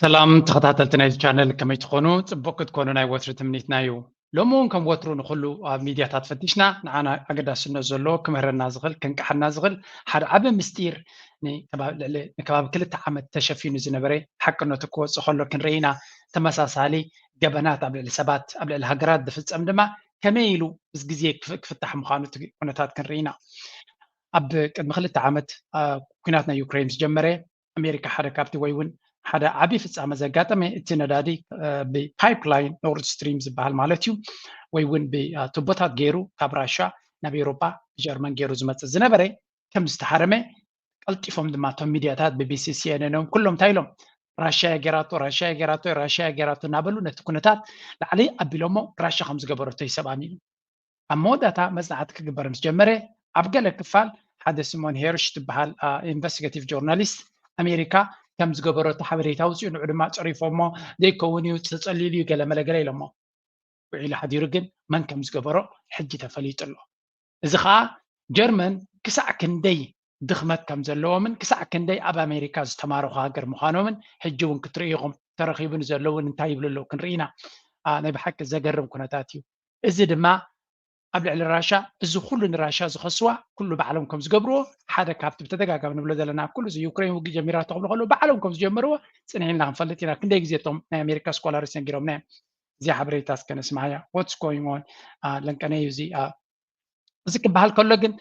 ሰላም ተኸታተልቲ ናይዚ ቻነል፣ ከመይ ትኾኑ? ጽቡቕ ክትኮኑ ናይ ወትሪ ትምኒትና እዩ። ሎሚ እውን ከም ወትሩ ንኹሉ ኣብ ሚድያታት ፈቲሽና ንዓና ኣገዳስነት ዘለዎ ክምህረና ዝኽእል፣ ከንቅሓና ዝኽእል ሓደ ዓቢ ምስጢር ንከባቢ ልዕሊ ንከባቢ ክልተ ዓመት ተሸፊኑ ዝነበረ ሓቅነቱ ክወጽእ ከሎ ክንርኢ ኢና። ተመሳሳሊ ገበናት ኣብ ልዕሊ ሰባት፣ ኣብ ልዕሊ ሃገራት ዝፍጸም ድማ ከመይ ኢሉ ምስ ግዜ ክፍ- ክፍታሕ ምዃኑ እቲ ኩነታት ክንርኢ ኢና። ኣብ ቅድሚ ክልተ ዓመት አ፣ ኲናት ናይ ዩክሬን ዝጀመረ ኣሜሪካ ሓደ ካብቲ ወይ እውን ሓደ ዓቢ ፍጻመ ዘጋጠመ እቲ ነዳዲ ብፓይፕላይን ኖርድ ስትሪም ዝበሃል ማለት እዩ ወይ እውን ብቱቦታት ገይሩ ካብ ራሻ ናብ ኤውሮጳ ብጀርመን ገይሩ ዝመጽእ ዝነበረ ከም ዝተሃረመ ቀልጢፎም ድማ እቶም ሚድያታት ቢቢሲ ሲኤንኤን ኩሎም እንታይ ኢሎም ራሻ ጌራቶ ራሻ ጌራቶ ራሻ ጌራቶ እናበሉ ነቲ ኩነታት ላዕሊ ኣቢሎሞ ራሻ ከም ዝገበረቶ ይሰብኣም እዩ ኣብ መወዳእታ መጽናዕቲ ክግበር ምስ ጀመረ ኣብ ገለ ክፋል ሓደ ሲሞን ሄርሽ ትበሃል ኢንቨስቲጋቲቭ ጆርናሊስት ኣሜሪካ ከም ዝገበረቶ ሓበሬታ ውፅኡ ንዑ ድማ ፀሪፎሞ ዘይከውን እዩ ተፀሊሉ እዩ ገለ መለገለ ኢሎሞ ውዒሉ ሓዲሩ ግን መን ከም ዝገበሮ ሕጂ ተፈሊጡ ኣሎ እዚ ከዓ ጀርመን ክሳዕ ክንደይ ድኽመት ከም ዘለዎምን ክሳዕ ክንደይ ኣብ ኣሜሪካ ዝተማረኹ ሃገር ምዃኖምን ሕጂ እውን ክትርእይኹም ተረኺቡ ንዘለውን እንታይ ይብሉ ኣለዉ ክንርኢ ኢና ናይ ብሓቂ ዘገርም ኩነታት እዩ እዚ ድማ ኣብ ልዕሊ ራሻ እዚ ኩሉ ንራሻ ዝኸስዋ ኩሉ ባዕሎም ከም ዝገብርዎ ሓደ ካብቲ ብተደጋጋሚ ንብሎ ዘለና ኩሉ እዚ ዩክሬን ውግእ ጀሚራ ተኽብሉ ከለዉ ባዕሎም ከም ዝጀመርዎ ፅንሒልና ክንፈልጥ ኢና ክንደይ ግዜ እቶም ናይ ኣሜሪካ ስኮላርስ ነጊሮምና እዮም እዚኣ ሓበሬታ እስከ ነስማያ what's going on ለንቀነ እዩ እዚ እዚ ክበሃል ከሎ ግን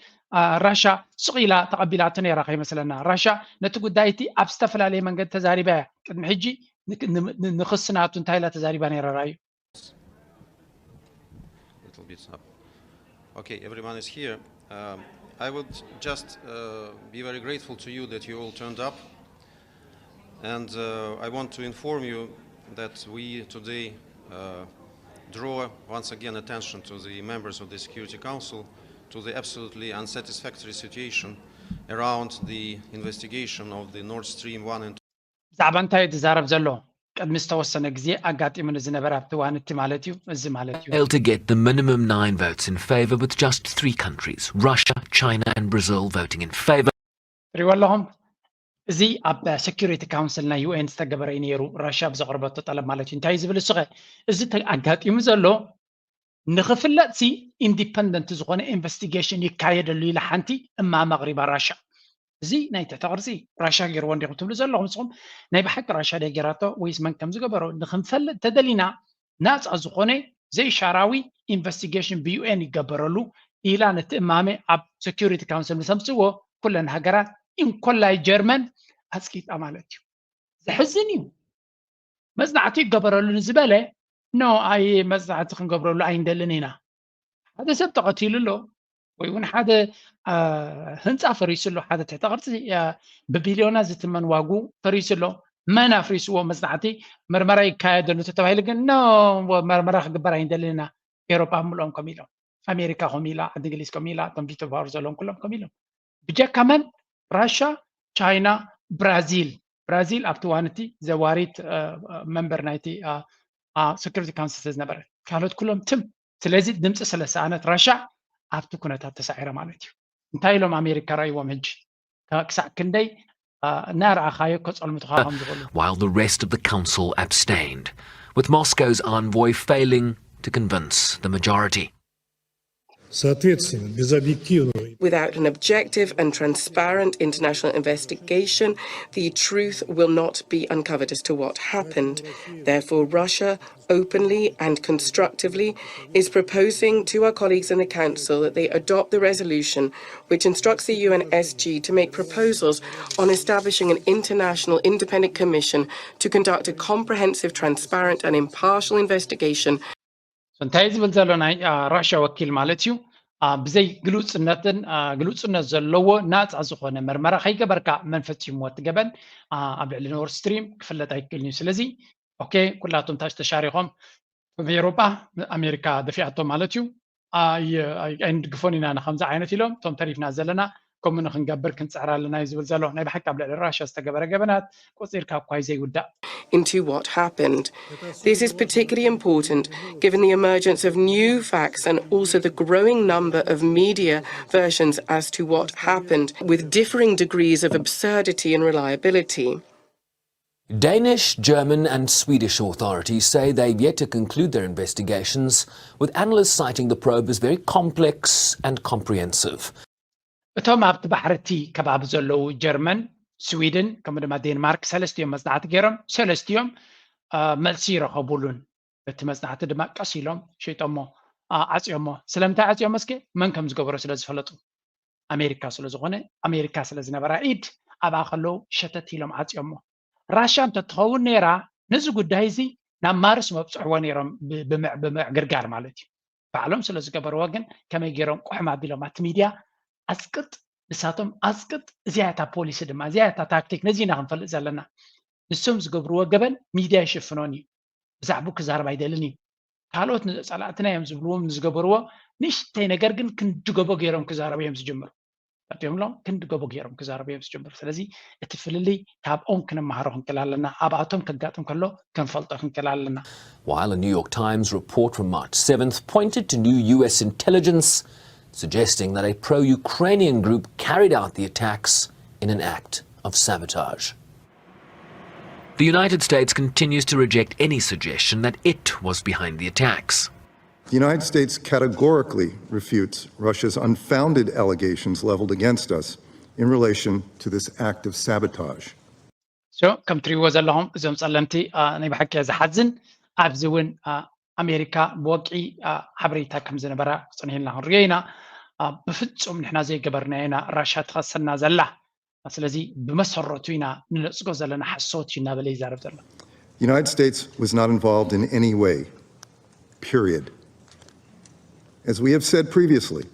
ራሻ ስቕ ኢላ ተቐቢላቶ ነይራ ከይመስለና ራሻ ነቲ ጉዳይ እቲ ኣብ ዝተፈላለየ መንገዲ ተዛሪባ እያ ቅድሚ ሕጂ ንክስናቱ እንታይ ኢላ ተዛሪባ ነይራ ራዩ little bit up. Okay, everyone is here. Um, I would just uh, be very grateful to you that you all turned up. And uh, I want to inform you that we today uh, draw once again attention to the members of the Security Council to the absolutely unsatisfactory situation around the investigation of the Nord Stream one and ብዛዕባ እንታይ እዩ ዝዛረብ ዘሎ ቅድሚ ዝተወሰነ ግዜ ኣጋጢሙ ንዝነበረ ኣብቲ ዋን እቲ ማለት እዩ እዚ ማለት እዩ failed to get the minimum nine votes in favor, with just three countries, Russia, China, and Brazil, voting in favor. ትሪዎ ኣለኹም እዚ ኣብ security council ናይ ዩኤን ዝተገበረ እዩ ነይሩ ራሽያ ብዘቕረበቶ ጠለብ ማለት እዩ እንታይ ዝብል እሱኸ እዚ ኣጋጢሙ ዘሎ ንኽፍለጥሲ ኢንዲፐንደንት ዝኾነ ኢንቨስቲጌሽን ይካየደሉ ኢላ ሓንቲ እማመ ኣቕሪባ ራሻ እዚ ናይ ትሕተ ቅርፂ ራሻ ገይርዎ እንዲኹም ትብሉ ዘለኹም ንስኹም ናይ ብሓቂ ራሻ ደ ገይራቶ ወይስ መን ከም ዝገበሮ ንክንፈልጥ ተደሊና ናፃ ዝኾነ ዘይሻራዊ ኢንቨስቲጌሽን ብዩኤን ይገበረሉ ኢላ ነቲ እማመ ኣብ ሴኩሪቲ ካውንስል ምስ ኣምፅዎ ኩለን ሃገራት እንኮላይ ጀርመን ኣፅቂጣ ማለት እዩ ዘሕዝን እዩ መፅናዕቲ ይገበረሉ ንዝበለ ኖ ኣይ መፅናዕቲ ክንገብረሉ ኣይንደልን ኢና ሓደ ሰብ ተቐቲሉ ኣሎ ወይ እውን ሓደ ህንፃ ፈሪሱ ኣሎ ሓደ ትሕተ ቅርፂ ብቢልዮና ዝትመን ዋጉ ፈሪሱ ኣሎ መን ኣፍሪስዎ መፅናዕቲ መርመራ ይካየደሉ ተባሂሉ ግን ኖ መርመራ ክግበር ኣይንደልን ኢና ኤሮፓ ብምልኦም ከም ኢሎም ኣሜሪካ ከም ኢላ ዓዲ እንግሊዝ ከም ኢላ እቶም ቪቶ ፓወር ዘለዎም ኩሎም ከም ኢሎም ብጀካ መን ራሻ ቻይና ብራዚል ብራዚል ኣብቲ ዋንቲ ዘዋሪት መንበር ናይቲ security council ዝነበረ ካልኦት ኩሎም ትም ስለዚ ድምፂ ስለ ሰኣነት ራሻ ኣብቲ ኩነታት ተሳዒረ ማለት እዩ እንታይ ኢሎም ኣሜሪካ ረእይዎም ሕጂ ክሳዕ ክንደይ እናረኣኻዮ ከፀልምቱኻ ከም ዝኽእሉ while the rest of the council abstained, with Moscow's envoy failing to convince the majority. Соответственно, без объективного Without an objective and transparent international investigation, the truth will not be uncovered as to what happened. Therefore, Russia openly and constructively is proposing to our colleagues in the Council that they adopt the resolution which instructs the U N S G to make proposals on establishing an international independent commission to conduct a comprehensive, transparent, and impartial investigation እንታይ ዝብል ዘሎ ናይ ራሽያ ወኪል ማለት እዩ ብዘይ ግሉፅነትን ግሉፅነት ዘለዎ ናፃ ዝኾነ መርመራ ከይገበርካ መን ፈፂምዎ እቲ ገበን ኣብ ልዕሊ ኖርድ ስትሪም ክፍለጥ ኣይክእልን እዩ ስለዚ ኦኬ ኩላቶም ታች ተሻሪኾም ኤውሮጳ ኣሜሪካ ደፊኣቶ ማለት እዩ ኣይንድግፎን ኢና ንከምዚ ዓይነት ኢሎም እቶም ተሪፍና ዘለና ከምኡ ንክንገብር ክንፅዕር ኣለና እዩ ዝብል ዘሎ ናይ ብሓቂ ኣብ ልዕሊ ራሽያ ዝተገበረ ገበናት ቆፂርካ እኳ እዩ ዘይውዳእ into what happened. This is particularly important given the emergence of new facts and also the growing number of media versions as to what happened, with differing degrees of absurdity and reliability. Danish, German, and Swedish authorities say they've yet to conclude their investigations, with analysts citing the probe as very complex and comprehensive. እቶም ኣብቲ ባሕርቲ ከባቢ ዘለዉ ጀርመን፣ ስዊድን ከምኡ ድማ ዴንማርክ ሰለስቲኦም መጽናዕቲ ገይሮም፣ ሰለስቲኦም መልሲ ይረኸቡሉን። እቲ መጽናዕቲ ድማ ቀስ ኢሎም ሸይጦሞ፣ ዓጽዮሞ። ስለምንታይ ዓጽዮሞ? እስከ መን ከም ዝገበሮ ስለ ዝፈለጡ፣ ኣሜሪካ ስለ ዝኾነ፣ ኣሜሪካ ስለ ዝነበራ ኢድ ኣብኣ ከለዉ ሸተት ኢሎም ዓጽዮሞ። ራሻ እንተትኸውን ነይራ፣ ነዚ ጉዳይ እዚ ናብ ማርስ መብጽሕዎ ነይሮም፣ ብምዕግርጋር ማለት እዩ። ባዕሎም ስለ ዝገበርዎ ግን ከመይ ገይሮም ቁሕም ኣቢሎም ኣብቲ ሚድያ ኣጽቅጥ፣ ንሳቶም ኣጽቅጥ፣ እዚኣ እታ ፖሊሲ ድማ፣ እዚኣ እታ ታክቲክ፣ ነዚ ኢና ክንፈልጥ ዘለና። ንሶም ዝገብርዎ ገበን ሚድያ ይሽፍኖን እዩ። ብዛዕባኡ ክዛረብ ኣይደልን እዩ። ካልኦት ጸላእትና እዮም ዝብልዎም ንዝገበርዎ ንእሽተይ ነገር ግን ክንዲ ጎቦ ገይሮም ክዛረቡ እዮም ዝጅምሩ። ፈጢዮምሎም ክንዲ ጎቦ ገይሮም ክዛረቡ እዮም ዝጅምሩ። ስለዚ እቲ ፍልልይ ካብኦም ክንመሃሮ ክንክእል ኣለና። ኣብኣቶም ከጋጥም ከሎ ክንፈልጦ ክንክእል ኣለና። While a New York Times report from March seventh pointed to new U S intelligence suggesting that a pro Ukrainian group carried out the attacks in an act of sabotage. The United States continues to reject any suggestion that it was behind the attacks. The United States categorically refutes Russia's unfounded allegations leveled against us in relation to this act of sabotage. So ከም ትሪእዎ ዘለኹም እዞም ጸለምቲ ናይ ብሓቂ ዝሓዝን ኣብዚ እውን ኣሜሪካ ብወግዒ ሓበሬታ ከም ዝነበራ ክጽንሕልና ክንሪኦ ኢና። ብፍጹም ንሕና ዘይገበርናዮ ኢና ራሻ ትኸሰና ዘላ። ስለዚ ብመሰረቱ ኢና ንነጽጎ ዘለና ሓሶት እዩ እናበለ ይዛረብ ዘሎ። The United States was not involved in any way, period. As we have said previously,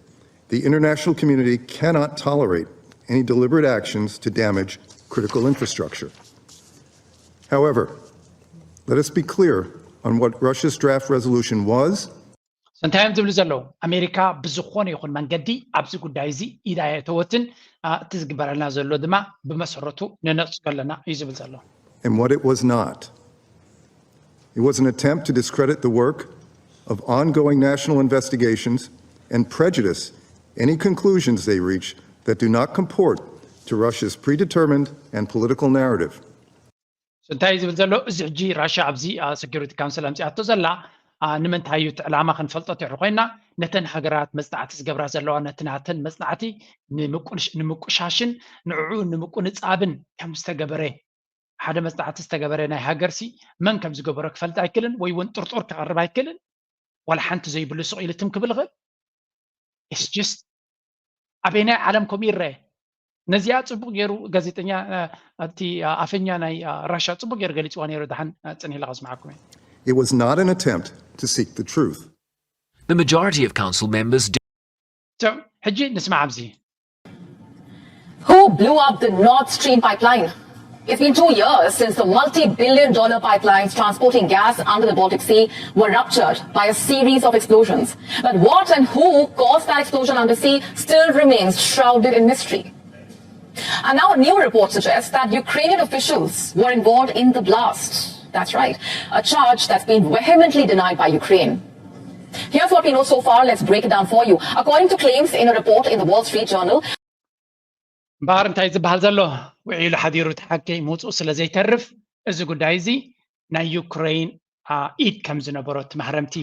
the international community cannot tolerate any deliberate actions to damage critical infrastructure. However, let us be clear on what Russia's draft resolution was. እንታይ እዮም ዝብሉ ዘለዉ? ኣሜሪካ ብዝኾነ ይኹን መንገዲ ኣብዚ ጉዳይ እዚ ኢዳ የእተወትን፣ እቲ ዝግበረልና ዘሎ ድማ ብመሰረቱ ንነጽጎ ኣለና እዩ ዝብል ዘሎ። And what it was not. It was an attempt to discredit the work of ongoing national investigations and prejudice any conclusions they reach that do not comport to Russia's predetermined and political narrative. እንታይ እዩ ዝብል ዘሎ? እዚ ሕጂ ራሻ ኣብዚ ሰኪሪቲ ካውንስል ኣምፂኣቶ ዘላ ንምንታይ እዩ እቲ ዕላማ ክንፈልጦ ትሕሪ ኮይና፣ ነተን ሃገራት መፅናዕቲ ዝገብራ ዘለዋ ነቲ ናተን መፅናዕቲ ንምቁሻሽን ንዕኡ ንምቁንፃብን ከም ዝተገበረ፣ ሓደ መፅናዕቲ ዝተገበረ ናይ ሃገርሲ መን ከም ዝገበሮ ክፈልጥ ኣይክልን ወይ እውን ጥርጡር ክቐርብ ኣይክልን። ዋላ ሓንቲ ዘይብሉ ስቕ ኢሉ ትም ክብል ይኽእል። It's just ኣበየናይ ዓለም ከምኡ ይረአ? ነዚኣ ጽቡቕ ገይሩ ጋዜጠኛ፣ እቲ ኣፈኛ ናይ ራሻ ጽቡቕ ገይሩ ገሊጽዋ ነይሩ። ደሓን ጽንሕ ኢለ ከስምዓኩም እየ። It was not an attempt to seek the truth. The majority of council members ሕጂ ንስማዕ ኣብዚ። Who blew up the Nord Stream pipeline? It's been two years since the multi billion dollar pipelines transporting gas under the Baltic Sea were ruptured by a series of explosions. But what and who caused that explosion undersea still remains shrouded in mystery. And now a new report suggests that Ukrainian officials were involved in the blast. That's right, a charge that's been vehemently denied by Ukraine. Here's what we know so far. Let's break it down for you. According to claims in a report in the Wall Street Journal, እምበኣር እንታይ ዝበሃል ዘሎ? ውዒሉ ሓዲሩ ተሓኪ ምውፅኡ ስለ ዘይተርፍ፣ እዚ ጉዳይ እዚ ናይ ዩክሬን ኢድ ከም ዝነበሮ እቲ ማህረምቲ።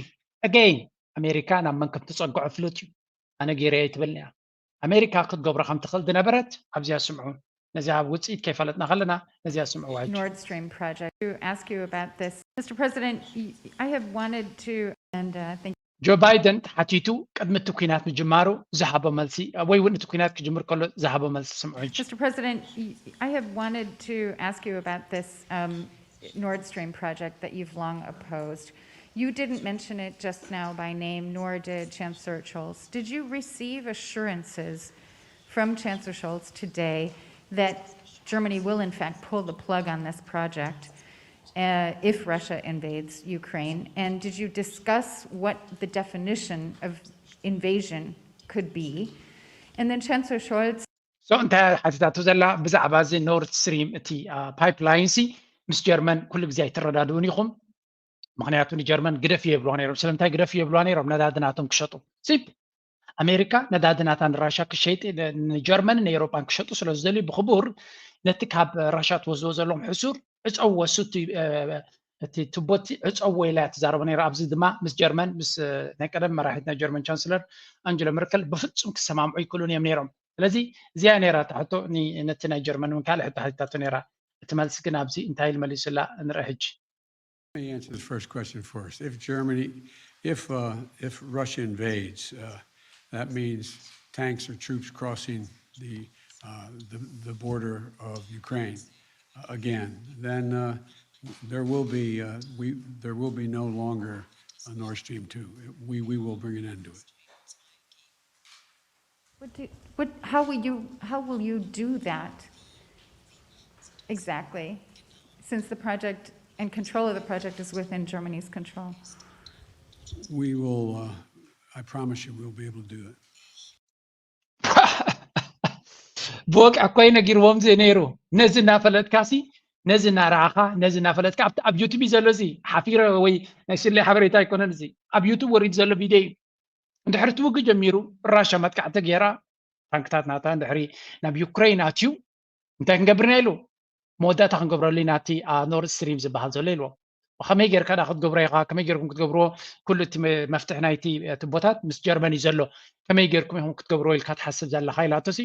Again ኣሜሪካ ናብ መን ከም ትፀግዖ ፍሉጥ እዩ። ኣነ ገይረ ኣይትበልኒ እያ። ኣሜሪካ ክትገብሮ ከም ትኽእል ዝነበረት ኣብዚኣ ስምዑ። ነዚኣ ውፅኢት ከይፈለጥና ከለና ነዚኣ ስምዑ። Nord Stream project to ask you about this. Mister President, I have wanted to, and uh, thank ጆ ባይደን ተሓቲቱ ቅድሚ እቲ ኲናት ምጅማሩ ዝሃቦ መልሲ ወይ እውን እቲ ኲናት ክጅምር ከሎ ዝሃቦ መልሲ ስምዑ። Mister President, I have wanted to ask you about this um, Nord Stream project that you've long opposed. You didn't mention it just now by name, nor did Chancellor Scholz. Did you receive assurances from Chancellor Scholz today that Germany will in fact pull the plug on this project uh, if Russia invades Ukraine? And did you discuss what the definition of invasion could be? And then Chancellor Scholz. So እንታይ ሓቲታቶ ዘላ ብዛዕባ እዚ ኖርድ ስትሪም እቲ ፓይፕላይን ሲ ምስ ጀርመን ኩሉ ግዜ ኣይትረዳድኡን ኢኹም። ምክንያቱ ንጀርመን ግደፍ የብልዋ ነይሮም። ስለምንታይ ግደፍ የብልዋ ነይሮም? ነዳዲ ናቶም ክሸጡ። ሲፕ ኣሜሪካ ነዳዲ ናታ ንራሻ ክሸይጥ ንጀርመንን ንኤሮጳን ክሸጡ ስለ ዝደልዩ ብክቡር ነቲ ካብ ራሻ ትወስድዎ ዘለዎም ሕሱር ዕፀዎ፣ ሱቲ እቲ ቱቦቲ ዕፀዎ ኢላ እያ ትዛረቦ ነይራ። ኣብዚ ድማ ምስ ጀርመን፣ ምስ ናይ ቀደም መራሒት ናይ ጀርመን ቻንስለር ኣንጀሎ መርከል ብፍፁም ክሰማምዑ ይክእሉን እዮም ነይሮም። ስለዚ እዚኣ ነይራ እታ ሕቶ። ነቲ ናይ ጀርመን እውን ካልእ ሕቶ ሓቲታቶ ነይራ። እቲ መልሲ ግን ኣብዚ እንታይ ኢሉ መሊሱላ ንርኢ ሕጂ። Let me answer the first question first. If Germany, if uh, if Russia invades, uh, that means tanks or troops crossing the, uh, the the border of Ukraine uh, again. Then uh, there will be uh, we there will be no longer a Nord Stream two. We we will bring an end to it. What do, what, how will you, how will you do that? Exactly, since the project and control of the project is within Germany's control. We will, uh, I promise you, we'll be able to do it. ብወግዒ እኮ እዩ ነጊርዎም ዘ ነይሩ። ነዚ እናፈለጥካ ሲ ነዚ እናረኣኻ ነዚ እናፈለጥካ ኣብቲ ኣብ ዩቱብ እዩ ዘሎ። እዚ ሓፊረ ወይ ናይ ስለ ሓበሬታ ኣይኮነን። እዚ ኣብ ዩቱብ ወሪድ ዘሎ ቪድዮ እዩ። እንድሕሪ ትውግ ጀሚሩ ራሻ መጥቃዕቲ ገይራ ታንክታት ናታ እንድሕሪ ናብ ዩክሬን ኣትዩ እንታይ ክንገብርና ኢሉ መወዳእታ ክንገብረሉ ኢና እቲ ኖርድ ስትሪም ዝበሃል ዘሎ ኢልዎ። ከመይ ጌርካ ዳ ክትገብሮ ኢኻ? ከመይ ጌርኩም ክትገብርዎ? ኩሉ እቲ መፍትሒ ናይቲ ቱቦታት ምስ ጀርመን እዩ ዘሎ። ከመይ ጌርኩም ኢኹም ክትገብርዎ ኢልካ ትሓስብ ዘለኻ ኢላቶ ሲ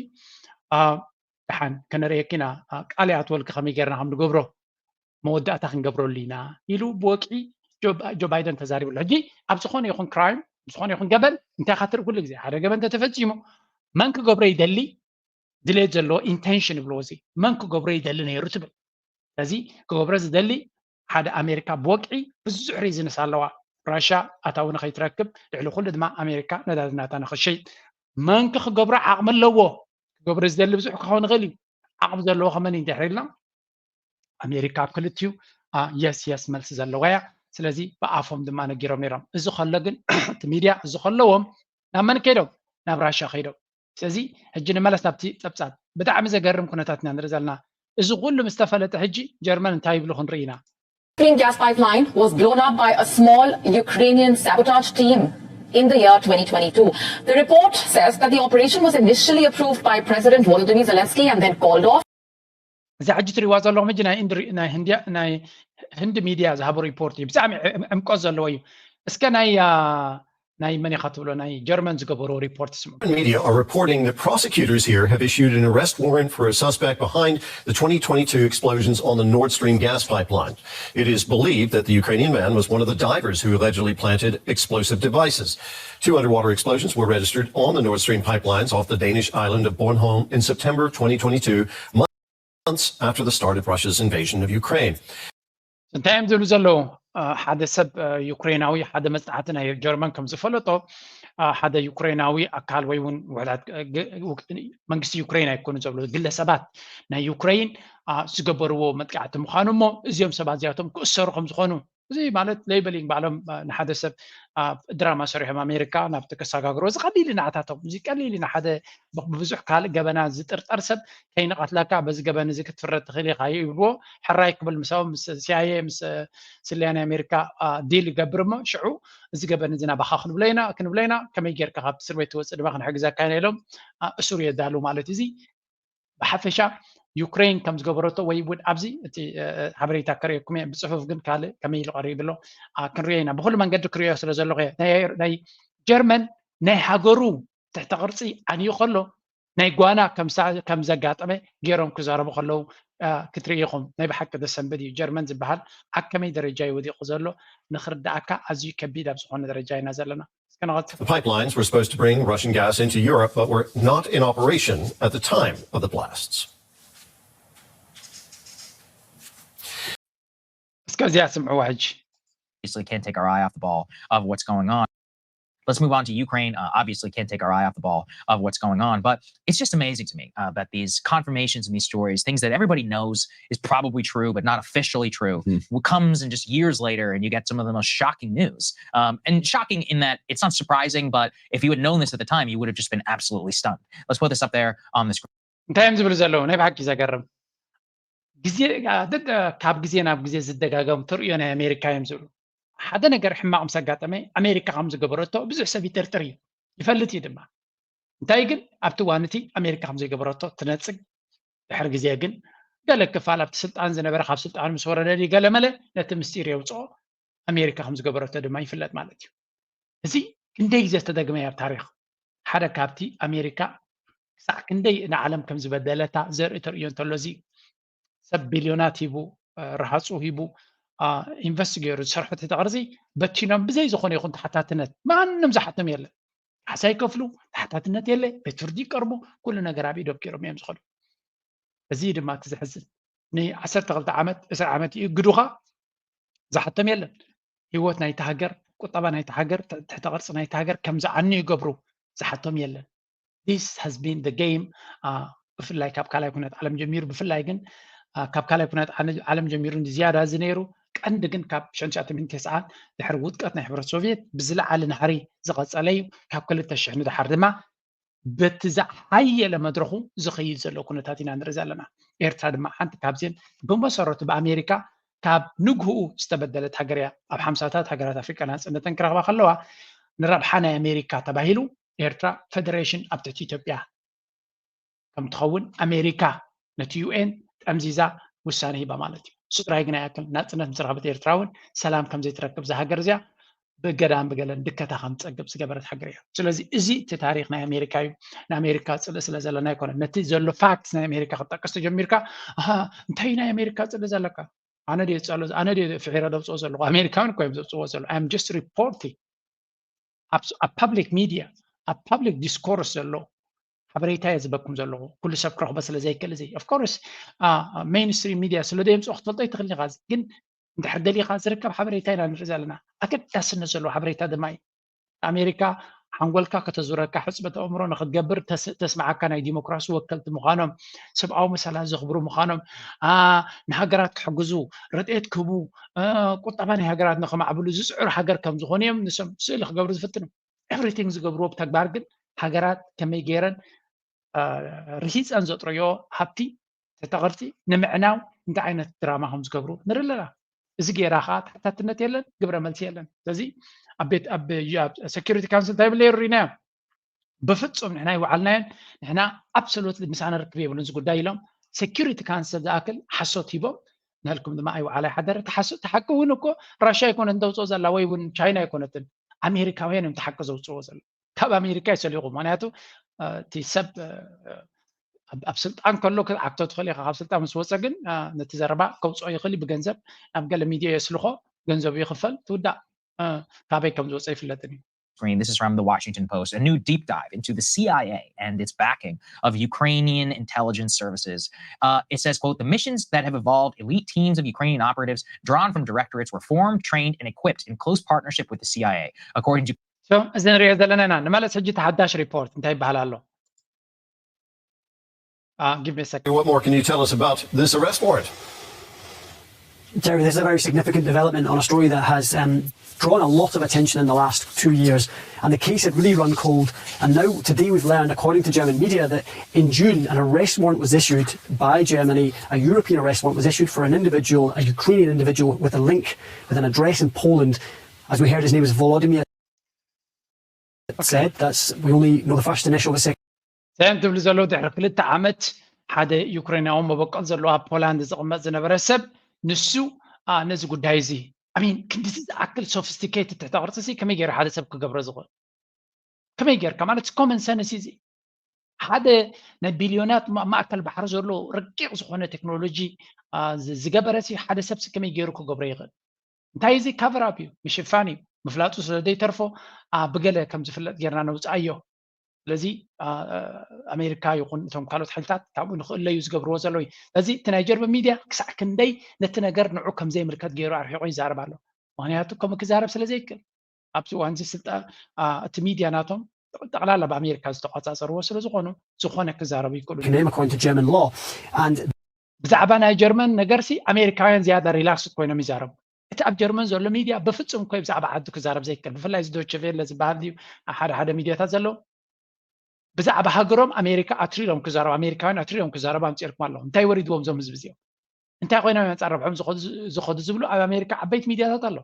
ደሓን ከነርእየኪ ኢና። ቃል ይኣትወልኪ ከመይ ጌርና ከም ንገብሮ መወዳእታ ክንገብረሉ ኢና ኢሉ ብወግዒ ጆ ባይደን ተዛሪቡ ኣሎ። ሕጂ ኣብ ዝኾነ ይኹን ክራይም ዝኾነ ይኹን ገበን እንታይ ኢኻ ትርኢ? ኩሉ ግዜ ሓደ ገበን እንተተፈፂሙ መን ክገብሮ ይደሊ? ድሌት ዘለዎ ኢንቴንሽን ይብልዎ። እዚ መን ክገብሮ ይደሊ ነይሩ ትብል። ስለዚ ክገብሮ ዝደሊ ሓደ ኣሜሪካ ብወግዒ ብዙሕ ሪዝንስ ኣለዋ። ራሻ ኣታዊ ንኸይትረክብ፣ ልዕሊ ኩሉ ድማ ኣሜሪካ ነዳዲ ናታ ንኽሸይጥ። መንክ ክገብሮ ዓቕሚ ኣለዎ? ክገብሮ ዝደሊ ብዙሕ ክኸውን ይኽእል እዩ። ዓቕሚ ዘለዎ ከመን እዩ እንድሕር ኢልና ኣሜሪካ ኣብ ክልቲኡ የስ የስ መልሲ ዘለዋ እያ። ስለዚ ብኣፎም ድማ ነጊሮም ነይሮም። እዚ ከሎ ግን እቲ ሚድያ እዚ ከለዎም ናብ መን ከይዶም? ናብ ራሻ ከይዶም። ስለዚ ሕጂ ንመለስ ናብቲ ፀብፃብ። ብጣዕሚ ዘገርም ኩነታት ኢና ንርኢ ዘለና። እዚ ኩሉ ምስ ተፈለጠ ሕጂ ጀርመን እንታይ ይብሉ ክንርኢ ኢና። Clean gas pipeline was blown up by a small Ukrainian sabotage team in the year twenty twenty-two. The report says that the operation was initially approved by President Volodymyr Zelensky and then called off. እዛ ሕጂ ትሪእዋ ዘለኹም ሕጂ ናይ ኢንድሪ- ናይ ህንድያ ናይ ህንዲ ሚድያ ዝሃቦ ሪፖርት እዩ። ብጣዕሚ ዕም- ዕምቆት ዘለዎ እዩ። እስከ ናይ አ፣ ናይ መን ኢኻ ትብሎ ናይ ጀርመን ዝገበሮ ሪፖርት ስምዑ። Media are reporting that prosecutors here have issued an arrest warrant for a suspect behind the twenty twenty-two explosions on the Nord Stream gas pipeline. It is believed that the Ukrainian man was one of the divers who allegedly planted explosive devices. Two underwater explosions were registered on the Nord Stream pipelines off the Danish island of Bornholm in September of twenty twenty-two, months after the start of Russia's invasion of Ukraine. እንታይ እዮም ዝብሉ ዘለዉ? ሓደ ሰብ ዩክሬናዊ ሓደ መፅናዕቲ ናይ ጀርመን ከም ዝፈለጦ ሓደ ዩክሬናዊ ኣካል ወይ እውን ውሕዳት መንግስቲ ዩክሬን ኣይኮኑ ዘብሉ ግለሰባት ናይ ዩክሬን ዝገበርዎ መጥቃዕቲ ምዃኑ እሞ እዚኦም ሰባት እዚኣቶም ክእሰሩ ከም ዝኾኑ እዚ ማለት ሌበሊንግ ባዕሎም ንሓደ ሰብ ድራማ ሰሪሖም ኣሜሪካ ናብቲ ከሰጋግሮ እዚ ቀሊል ናዕታቶም እዚ ቀሊል ኢና ሓደ ብብዙሕ ካልእ ገበና ዝጥርጠር ሰብ ከይንቐትለካ በዚ ገበን እዚ ክትፍረድ ትኽእል ኢኻ ይብልዎ። ሕራይ ክብል ምሳኦም ምስ ሲኣይኤ ምስ ስለያ ናይ ኣሜሪካ ዲል ይገብር እሞ ሽዑ እዚ ገበን እዚ ናባኻ ክንብሎ ኢና ክንብሎ ኢና ከመይ ጌርካ ካብቲ እስር ቤት ትወፅእ ድማ ክንሕግዘካ ኢና ኢሎም እሱር የዳሉ ማለት እዚ ብሓፈሻ ዩክሬን ከም ዝገበረቶ ወይ እውን ኣብዚ እቲ ሓበሬታ ከርእየኩም እየ ብፅሑፍ ግን ካልእ ከመይ ኢሉ ቀሪቡ ኣሎ ክንሪኦ ኢና ብኩሉ መንገዲ ክሪኦ ስለ ዘለኹ ናይ ጀርመን ናይ ሃገሩ ትሕተ ቅርፂ ዓንዩ ከሎ ናይ ጓና ከም ዘጋጠመ ገይሮም ክዛረቡ ከለዉ ክትርኢ ኢኹም። ናይ ብሓቂ ዘሰንብድ እዩ። ጀርመን ዝበሃል ኣብ ከመይ ደረጃ እዩ ወዲቑ ዘሎ ንኽርድኣካ ኣዝዩ ከቢድ ኣብ ዝኾነ ደረጃ ኢና ዘለና። እስከ ንቐጽል። The pipelines were supposed to bring Russian gas into Europe, but were not in operation at the time of the blasts. እስከ እዚኣ ስምዕዋ ሕጂ። Obviously can't take our eye off the ball of what's going on. Let's move on to Ukraine. Uh, obviously, can't take our eye off the ball of what's going on. But it's just amazing to me uh, that these confirmations and these stories, things that everybody knows is probably true, but not officially true, comes in just years later, and you get some of the most shocking news. Um, and shocking in that it's not surprising, but if you had known this at the time, you would have just been absolutely stunned. Let's put this up there on the screen. እንታይ እዮም ዝብሉ ዘለዉ? ናይ ብሓቂ ዘገርም ግዜ ካብ ግዜ ናብ ግዜ ዝደጋገም ትርእዮ ናይ ኣሜሪካ እዮም ዝብሉ ሓደ ነገር ሕማቕ ምስ ኣጋጠመ ኣሜሪካ ከም ዝገበረቶ ብዙሕ ሰብ ይጥርጥር እዩ ይፈልጥ እዩ ድማ እንታይ ግን ኣብቲ እዋን እቲ ኣሜሪካ ከም ዘይገበረቶ ትነፅግ ድሕሪ ግዜ ግን ገለ ክፋል ኣብቲ ስልጣን ዝነበረ ካብ ስልጣን ምስ ወረደ ድዩ ገለ መለ ነቲ ምስጢር የውፅኦ። ኣሜሪካ ከም ዝገበረቶ ድማ ይፍለጥ ማለት እዩ። እዚ ክንደይ ግዜ ዝተደግመ ኣብ ታሪኽ። ሓደ ካብቲ ኣሜሪካ ክሳዕ ክንደይ ንዓለም ከም ዝበደለታ ዘርኢ ተርእዮ እንተሎ፣ እዚ ሰብ ቢልዮናት ሂቡ፣ ረሃፁ ሂቡ፣ ኢንቨስት ገይሩ ዝሰርሖ ትሕቲ ቅርፂ በቲኖም ብዘይ ዝኾነ ይኹን ተሓታትነት ማንም ዝሓቶም የለን። ካሕሳ ይከፍሉ፣ ተሓታትነት የለ፣ ቤት ፍርዲ ይቀርቡ፣ ኩሉ ነገር ኣብ ኢዶም ገይሮም እዮም ዝኸዱ። እዚ ድማ እቲ ዘሕዝን። ንዓሰርተ ክልተ ዓመት፣ ዕስራ ዓመት ይእግዱኻ፣ ዝሓቶም የለን። ህይወት ናይቲ ሃገር፣ ቁጠባ ናይቲ ሃገር፣ ትሕቲ ቅርፂ ናይቲ ሃገር ከም ዝዓኑ ይገብሩ፣ ዝሓቶም የለን። This has been the game. ብፍላይ ካብ ካልኣይ ኩነት ዓለም ጀሚሩ፣ ብፍላይ ግን ካብ ካልኣይ ኩነት ዓለም ጀሚሩ ዝያዳ እዚ ነይሩ። ቀንዲ ግን ካብ ሽሕን ትሽዓተ ሚእትን ተስዓን ድሕሪ ውድቀት ናይ ሕብረት ሶቪየት ብዝለዓለ ናህሪ ዝቐፀለ እዩ። ካብ ክልተ ሽሕ ንደሓር ድማ በቲ ዝሓየለ መድረኹ ዝኸይድ ዘሎ ኩነታት ኢና ንርኢ ዘለና። ኤርትራ ድማ ሓንቲ ካብዚን ብመሰረቱ ብኣሜሪካ ካብ ንግህኡ ዝተበደለት ሃገር እያ። ኣብ ሓምሳታት ሃገራት ኣፍሪቃ ናፅነተን ክረኽባ ከለዋ ንረብሓ ናይ ኣሜሪካ ተባሂሉ ኤርትራ ፌደሬሽን ኣብ ትሕቲ ኢትዮጵያ ከም ትኸውን ኣሜሪካ ነቲ ዩ ኤን ጠምዚዛ ውሳነ ሂባ ማለት እዩ። ስድራይ ግና ይኣክል ናፅነት ምስ ረኸበት ኤርትራ እውን ሰላም ከም ዘይትረክብ እዛ ሃገር እዚኣ ብገዳም ብገለን ድከታ ከም ትፀግብ ዝገበረት ሃገር እያ። ስለዚ እዚ እቲ ታሪክ ናይ ኣሜሪካ እዩ። ንኣሜሪካ ፅልእ ስለ ዘለና ኣይኮነን። ነቲ ዘሎ ፋክት ናይ ኣሜሪካ ክትጠቅስ ተጀሚርካ እንታይ ናይ ኣሜሪካ ፅልእ ዘለካ? ኣነ ድየ ጸሎ ኣነ ድየ ፍሒረ ደውፅኦ ዘለኹ? ኣሜሪካውን እኮ እዮም ዘውፅዎ ዘለዉ። I'm just reporting ኣብ ፓብሊክ ሚድያ ኣብ ፓብሊክ ዲስኮርስ ዘሎ ሓበሬታ እየ ዝበኩም ዘለኹ። ኩሉ ሰብ ክረኽቦ ስለ ዘይክእል እዚ ኦፍኮርስ ሜይንስትሪም ሚድያ ስለ ዘየምፅኦ ክትፈልጦ ይትኽእል ኢኻ። ግን እንድሕር ደሊኻ ዝርከብ ሓበሬታ ኢና ንርኢ ዘለና። ኣገዳስነት ዘለዎ ሓበሬታ ድማ እዩ። ኣሜሪካ ሓንጎልካ ከተዙረካ ሕፅበት ኣእምሮ ንክትገብር ተስምዓካ ናይ ዲሞክራሲ ወከልቲ ምዃኖም፣ ሰብኣዊ መሰላት ዘኽብሩ ምዃኖም፣ ንሃገራት ክሕግዙ፣ ረድኤት ክህቡ፣ ቁጠባ ናይ ሃገራት ንክማዕብሉ ዝፅዕሩ ሃገር ከም ዝኾኑ እዮም ንሶም ስእሊ ክገብሩ ዝፍትኑ። ኤቭሪቲንግ ዝገብርዎ ብተግባር ግን ሃገራት ከመይ ገይረን ርሂፀን ዘጥረዮ ሃብቲ ተተቐርፂ ንምዕናው እንታይ ዓይነት ድራማ ከም ዝገብሩ ንርኢ ኣለና። እዚ ገይራ ከዓ ተሓታትነት የለን፣ ግብረ መልሲ የለን። ስለዚ ኣብ ቤት ኣብ ሴኪሪቲ ካውንስል እንታይ ይብል ነይሩ ርኢናዮ። ብፍፁም ንሕና ይወዓልናዮን ንሕና ኣብሶሉት ምሳና ርክብ የብሉን እዚ ጉዳይ ኢሎም ሴኪሪቲ ካውንስል ዝኣክል ሓሶት ሂቦም ንህልኩም ድማ ኣይወዓላ ይሓደረ። ተሓቂ እውን እኮ ራሻ ኣይኮነትን ተውፅኦ ዘላ ወይ እውን ቻይና ኣይኮነትን ኣሜሪካውያን እዮም ተሓቂ ዘውፅዎ ዘሎ። ካብ ኣሜሪካ ይሰሊኹ ምክንያቱ እቲ ሰብ ኣብ ስልጣን ከሎ ክትዓግቶ ትኽእል ኢኻ። ካብ ስልጣን ምስ ወፀ ግን ነቲ ዘረባ ከውፅኦ ይኽእል ብገንዘብ ናብ ገለ ሚድያ የስልኾ፣ ገንዘቡ ይኽፈል ትውዳእ። ካበይ ከም ዝወፀ ይፍለጥን እዩ። Screen. This is from the Washington Post, a new deep dive into the C I A and its backing of Ukrainian intelligence services. Uh, it says, quote, the missions that have evolved elite teams of Ukrainian operatives drawn from directorates were formed, trained, and equipped in close partnership with the C I A, according to እዚ ንሪኦ ዘለና ኢና ንመለስ ሕጂ ተሓዳሽ ሪፖርት እንታይ ይበሃል ኣሎ? Uh, give me a second. What more can you tell us about this arrest warrant? Terry, this is a very significant development on a story that has um, drawn a lot of attention in the last two years. And the case had really run cold. And now, today, we've learned, according to German media, that in June, an arrest warrant was issued by Germany, a European arrest warrant was issued for an individual, a Ukrainian individual, with a link, with an address in Poland. As we heard, his name is Volodymyr said. That's, we only know the first initial, the second. ሰን ትብሉ ዘለዉ ድሕሪ ክልተ ዓመት ሓደ ዩክሬናዊ መበቆል ዘለዎ ኣብ ፖላንድ ዝቕመጥ ዝነበረ ሰብ ንሱ ነዚ ጉዳይ እዚ ኣሚን ክንድዚ ዝኣክል ሶፊስቲኬትድ ትሕተ ቅርፂ ሲ ከመይ ገይሩ ሓደ ሰብ ክገብሮ ዝኽእል? ከመይ ጌርካ ማለት ኮመን ሰንስ እዚ ሓደ ናይ ቢልዮናት ማእከል ባሕሪ ዘሎ ረቂቕ ዝኾነ ቴክኖሎጂ ዝገበረ ሲ ሓደ ሰብ ሲ ከመይ ገይሩ ክገብሮ ይኽእል? እንታይ እዚ ካቨር ኣፕ እዩ፣ ምሽፋን እዩ። ምፍላጡ ስለ ዘይተርፎ ብገለ ከም ዝፍለጥ ጌርና ነውፅኣዮ። ስለዚ ኣሜሪካ ይኹን እቶም ካልኦት ሓይልታት ካብኡ ንክእለዩ ዝገብርዎ ዘለዉ እዩ። ስለዚ እቲ ናይ ጀርመን ሚድያ ክሳዕ ክንደይ ነቲ ነገር ንዑ ከም ዘይምልከት ገይሩ ኣርሒቑ ይዛረብ ኣሎ። ምክንያቱ ከምኡ ክዛረብ ስለ ዘይክእል ኣብዚ እዋን እዚ ስልጣ እቲ ሚድያ ናቶም ጠቕላላ ብኣሜሪካ ዝተቆፃፀርዎ ስለ ዝኾኑ ዝኾነ ክዛረቡ ይክእሉ። Name according to German law and ብዛዕባ ናይ ጀርመን ነገር ሲ ኣሜሪካውያን ዝያዳ ሪላክስድ ኮይኖም ይዛረቡ። እቲ ኣብ ጀርመን ዘሎ ሚድያ ብፍፁም ኮይ ብዛዕባ ዓዱ ክዛረብ ዘይክእል ብፍላይ እዚ ዶቸ ቬለ ዝበሃል ድዩ ሓደ ሓደ ሚድያታት ዘለዉ ብዛዕባ ሃገሮም ኣሜሪካ ኣትሪሮም ክዛረቡ ኣሜሪካውያን ኣትሪሮም ክዛረቡ ኣምፂርኩም ኣለኹ። እንታይ ወሪድዎም እዞም ህዝቢ እዚኦም እንታይ ኮይኖም እዮም ኣንፃር ረብሖም ዝኸዱ ዝብሉ ኣብ ኣሜሪካ ዓበይቲ ሚድያታት ኣሎ።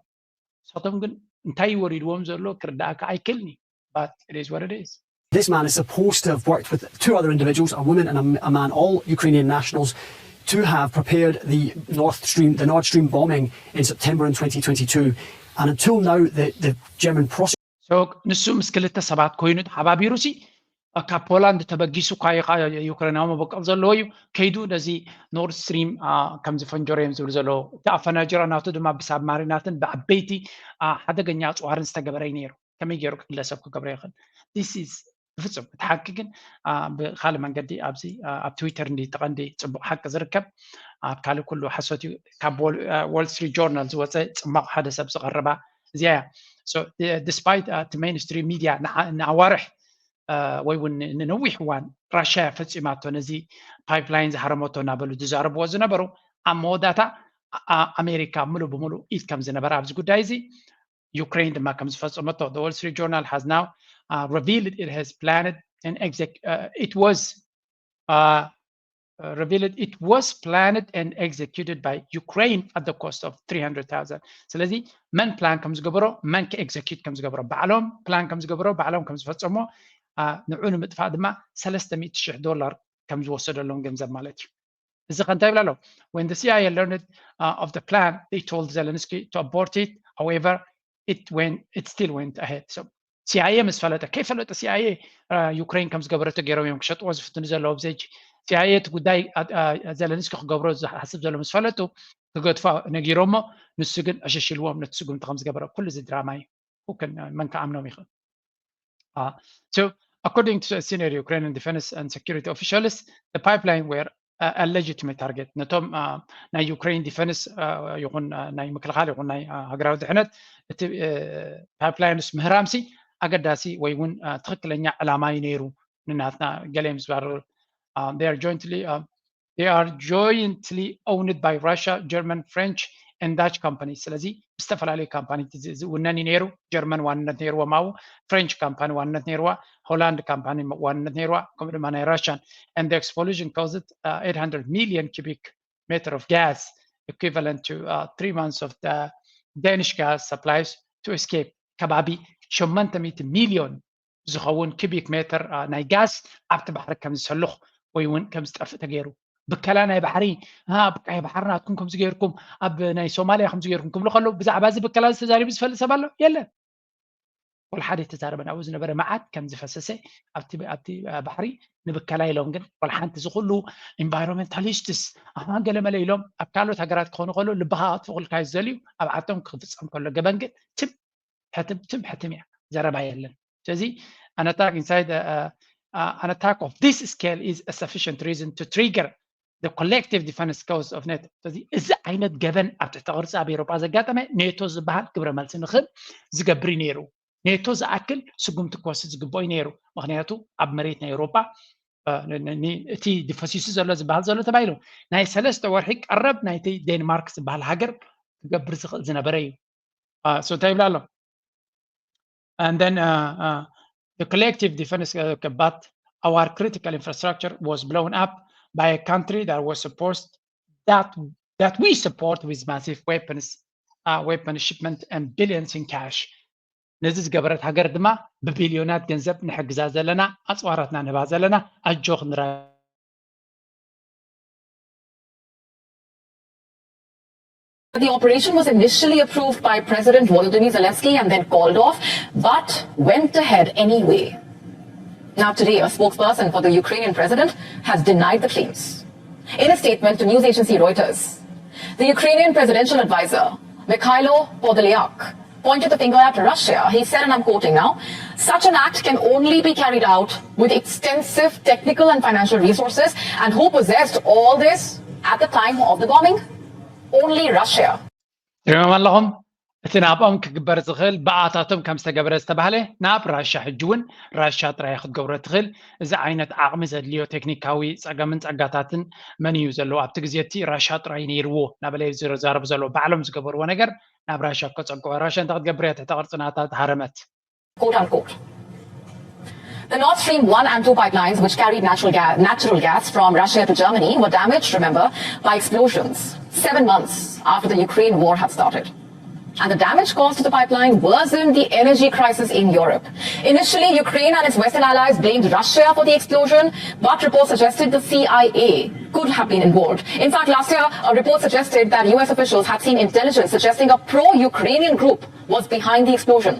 ንሳቶም ግን እንታይ ወሪድዎም ዘሎ ክርዳእካ ኣይክእልኒ። But it is what it is. This man is supposed to have worked with two other individuals, a woman and a, a man, all Ukrainian nationals, to have prepared the Nord Stream, the Nord Stream bombing in September in twenty twenty-two. And until now, the, the German prosecutor ንሱ ምስ ክልተ ሰባት ኮይኑ ተሓባቢሩ ሲ ካብ ፖላንድ ተበጊሱ እኳ ዩክሬናዊ መበቀል ዘለዎ እዩ ከይዱ ነዚ ኖርድ ስትሪም ከም ዝፈንጀሮ እዮም ዝብሉ ዘለዎ። እቲ ኣፈናጅራ ናቱ ድማ ብሳብማሪናትን ብዓበይቲ ሓደገኛ ኣፅዋርን ዝተገበረ እዩ ነይሩ። ከመይ ገይሩ ግለሰብ ክገብሮ ይኽእል? This is ብፍፁም እቲ ሓቂ ግን ብካልእ መንገዲ ኣብዚ ኣብ ትዊተር እንዲ ተቐንዲ ፅቡቕ ሓቂ ዝርከብ ኣብ ካልእ ኩሉ ሓሶት እዩ። ካብ Wall Street Journal ዝወፀ ፅማቕ ሓደ ሰብ ዝቐረባ እዚኣ እያ። Despite እቲ mainstream media ንኣዋርሕ ወይ እውን ንነዊሕ እዋን ራሽያ ፈፂማቶ ነዚ pipeline ዝሃረመቶ እናበሉ ዝዛረብዎ ዝነበሩ ኣብ መወዳእታ ኣሜሪካ ሙሉእ ብሙሉእ ኢድ ከም ዝነበረ ኣብዚ ጉዳይ እዚ ዩክሬን ድማ ከም ዝፈፀመቶ the Wall Street Journal has now uh, revealed it has planned and exec uh, it was uh, revealed it was planned and executed by Ukraine at the cost of three hundred thousand ስለዚ መን ፕላን ከም ዝገበሮ መን ከ execute ከም ዝገበሮ ባዕሎም ፕላን ከም ዝገበሮ ባዕሎም ከም ዝፈፀሞ ንዑ ንምጥፋእ ድማ ሰለስተ ሚእቲ ሽሕ ዶላር ከም ዝወሰደሎም ገንዘብ ማለት እዩ። እዚ ከ እንታይ ይብል ኣሎ? When the C I A learned uh, of the plan, they told Zelensky to abort it. However, it went it still went ahead. So C I A ምስ ፈለጠ ከይፈለጠ C I A ዩክሬን ከም ዝገበረቶ ገይሮም እዮም ክሸጥዎ ዝፍትኑ ዘለዉ ብዘይ C I A እቲ ጉዳይ ዘለንስኪ ክገብሮ ዝሓስብ ዘሎ ምስ ፈለጡ ክገድፋ ነጊሮሞ ንሱ ግን ዕሽሽ ኢልዎም ነቲ ስጉምቲ ከም ዝገበረ ኩሉ እዚ ድራማ እዩ። መን ክኣምኖም ይኽእል? Uh, so, according to senior Ukrainian defense and security officials, the pipeline were a, a legitimate target. ነቶም ናይ ዩክሬን ዲፈንስ ይኹን ናይ ምክልኻል ይኹን ናይ ሃገራዊ ድሕነት እቲ ፓይፕላይንስ ምህራምሲ ኣገዳሲ ወይ እውን ትኽክለኛ ዕላማ እዩ ነይሩ። ንናትና ገሌም ዝባር they are jointly They are jointly owned by Russia, German, French, and Dutch companies. ስለዚ ብዝተፈላለዩ ካምፓኒ ዝውነን እዩ ነይሩ። ጀርመን ዋንነት ነይርዎም ኣብኡ፣ ፍሬንች ካምፓኒ ዋንነት ነይርዋ፣ ሆላንድ ካምፓኒ ዋንነት ነይርዋ፣ ከምኡ ድማ ናይ ራሽያን and the explosion caused uh, eight hundred million cubic meter of gas equivalent to uh, three months of the Danish gas supplies to escape ከባቢ ሸሞንተ ሚእቲ ሚልዮን ዝኸውን ኪቢክ ሜትር ናይ ጋዝ ኣብቲ ባሕሪ ከም ዝሰልኽ ወይ እውን ከም ዝጠፍእ ተገይሩ። ብከላ ናይ ባሕሪ ብቃይ ባሕሪ ናትኩም ከምዚ ገይርኩም ኣብ ናይ ሶማልያ ከምዚ ገይርኩም ክብሉ ከለዉ ብዛዕባ እዚ ብከላ ዝተዛሪቡ ዝፈልጥ ሰብ ኣሎ? የለን። ወላ ሓደ የተዛረበን ኣብኡ ዝነበረ መዓት ከም ዝፈሰሰ ኣብቲ ኣብቲ ባሕሪ ንብከላ ኢሎም ግን ወላ ሓንቲ እዚ ኩሉ ኢንቫይሮንመንታሊስትስ ኣሃ ገለመለ ኢሎም ኣብ ካልኦት ሃገራት ክኾኑ ከለዉ ልብኻ ክትፍቕልካ እዩ ዝደልዩ ኣብ ዓቶም ክፍፀም ከሎ ገበን ግን ትም ሕትም ትም ሕትም እያ። ዘረባ የለን። ስለዚ an attack inside uh, uh, an attack of this scale is a sufficient reason to trigger the collective defense cost of NATO. ስለዚ እዚ ዓይነት ገበን ኣብ ትሕቲ ቅርፂ ኣብ ኤሮጳ ዘጋጠመ ኔቶ ዝበሃል ግብረ መልሲ ንክብ ዝገብር እዩ ነይሩ። ኔቶ ዝኣክል ስጉምቲ ክወስድ ዝግብኦ እዩ ነይሩ። ምክንያቱ ኣብ መሬት ናይ ኤሮጳ እቲ ፈሲሱ ዘሎ ዝበሃል ዘሎ ተባሂሉ ናይ ሰለስተ ወርሒ ቀረብ ናይቲ ዴንማርክ ዝበሃል ሃገር ክገብር ዝኽእል ዝነበረ እዩ። So እንታይ ይብላ ኣሎ? And then uh, uh, the collective defense uh, but our critical infrastructure was blown up by a country that was supposed that that we support with massive weapons uh, weapon shipment and billions in cash. ነዚ ዝገበረት ሃገር ድማ ብቢልዮናት ገንዘብ ንሕግዛ ዘለና ኣፅዋራትና ንህባ ዘለና ኣጆኽ ንራ The operation was initially approved by President Volodymyr Zelensky and then called off, but went ahead anyway. Now, today, a spokesperson for the Ukrainian president has denied the claims. In a statement to news agency Reuters, the Ukrainian presidential advisor, Mikhailo Podolyak, pointed the finger at Russia. He said, and I'm quoting now, such an act can only be carried out with extensive technical and financial resources. And who possessed all this at the time of the bombing? Only Russia. ትሪኦም ኣለኹም? እቲ ናብኦም ክግበር ዝኽእል ብኣታቶም ከም ዝተገበረ ዝተባህለ ናብ ራሻ ሕጂ እውን ራሻ ጥራይ ክትገብሮ ትኽእል። እዚ ዓይነት ዓቕሚ ዘድልዮ ቴክኒካዊ ጸገምን ጸጋታትን መን እዩ ዘለዎ? ኣብቲ ግዜ እቲ ራሻ ጥራይ ነይርዎ እናበለ እዩ ዝዛረብ ዘሎ። ባዕሎም ዝገበርዎ ነገር ናብ ራሻ ከጸግዖ። ራሻ እንታይ ክትገብር እያ? ትሕተ ቅርጺ ናታ ተሃረመት። Quote unquote. The Nord Stream one and two pipelines, which carried natural, ga- natural gas from Russia to Germany, were damaged, remember, by explosions seven months after the Ukraine war had started. And the damage caused to the pipeline worsened the energy crisis in Europe. Initially, Ukraine and its Western allies blamed Russia for the explosion, but reports suggested the C I A could have been involved. In fact, last year, a report suggested that U S officials had seen intelligence suggesting a pro-Ukrainian group was behind the explosion.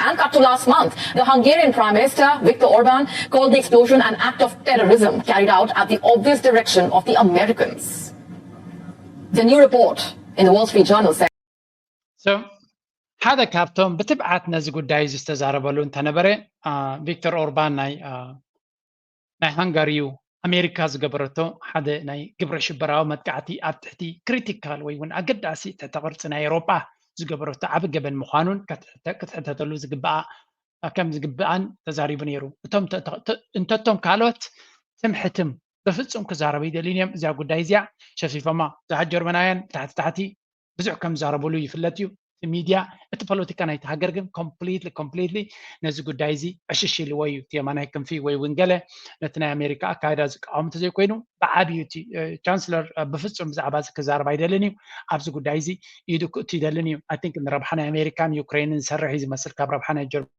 And cut to last month, the Hungarian Prime Minister Viktor Orban called the explosion an act of terrorism carried out at the obvious direction of the Americans. The new report in the Wall Street Journal said. So ሓደ ካብቶም ብትብዓት ነዚ ጉዳይ እዚ ዝተዛረበሉ እንተነበረ ቪክቶር ኦርባን ናይ ናይ ሃንጋሪ እዩ። ኣሜሪካ ዝገበረቶ ሓደ ናይ ግብረ ሽበራዊ መጥቃዕቲ ኣብ ትሕቲ ክሪቲካል ወይ እውን ኣገዳሲ ትሕተ ቅርፂ ናይ ኤውሮጳ ዝገበረቶ ዓቢ ገበን ምዃኑን ክትሕተተሉ ዝግበኣ ከም ዝግብኣን ተዛሪቡ ነይሩ። እቶም እንተቶም ካልኦት ትምሕትም ብፍጹም ክዛረቡ ይደልዩን እዮም። እዚኣ ጉዳይ እዚኣ ሸፊፎማ ብዙሓት ጀርመናውያን ብታሕቲ ታሕቲ ብዙሕ ከም ዝዛረብሉ ይፍለጥ እዩ። እቲ ሚድያ እቲ ፖለቲካ ናይቲ ሃገር ግን ኮምፕሊትሊ ኮምፕሊትሊ ነዚ ጉዳይ እዚ ዕሽሽ ኢልዎ እዩ። እቲ የማናይ ክንፊ ወይ እውን ገለ ነቲ ናይ ኣሜሪካ ኣካይዳ ዝቃወም እንተዘይኮይኑ ብዓብዩ እቲ ቻንስለር ብፍጹም ብዛዕባ እዚ ክዛረብ ኣይደልን እዩ። ኣብዚ ጉዳይ እዚ ኢዱ ክእቱ ይደልን እዩ። ኣይ ቲንክ ንረብሓ ናይ ኣሜሪካን ዩክሬንን ዝሰርሕ እዩ ዝመስል ካብ ረብሓ ናይ ጀርመን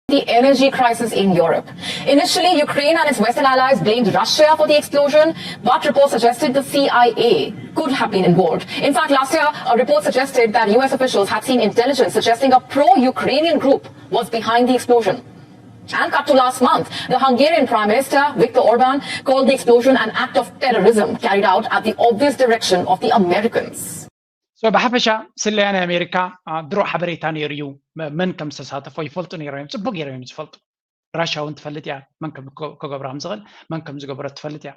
the energy crisis in Europe. Initially, Ukraine and its Western allies blamed Russia for the explosion, but reports suggested the C I A could have been involved. In fact, last year, a report suggested that U S officials had seen intelligence suggesting a pro-Ukrainian group was behind the explosion. And cut to last month, the Hungarian Prime Minister Viktor Orban called the explosion an act of terrorism carried out at the obvious direction of the Americans. So ብሓፈሻ ስለያ ናይ ኣሜሪካ ድሮ ሓበሬታ ነይሩ እዩ። መን ከም ዝተሳተፎ ይፈልጡ ነይሮም እዮም። ፅቡቅ ገይሮም እዮም ዝፈልጡ። ራሻ እውን ትፈልጥ እያ መን ከም ክገብራ ከም ዝኽእል፣ መን ከም ዝገበሮ ትፈልጥ እያ።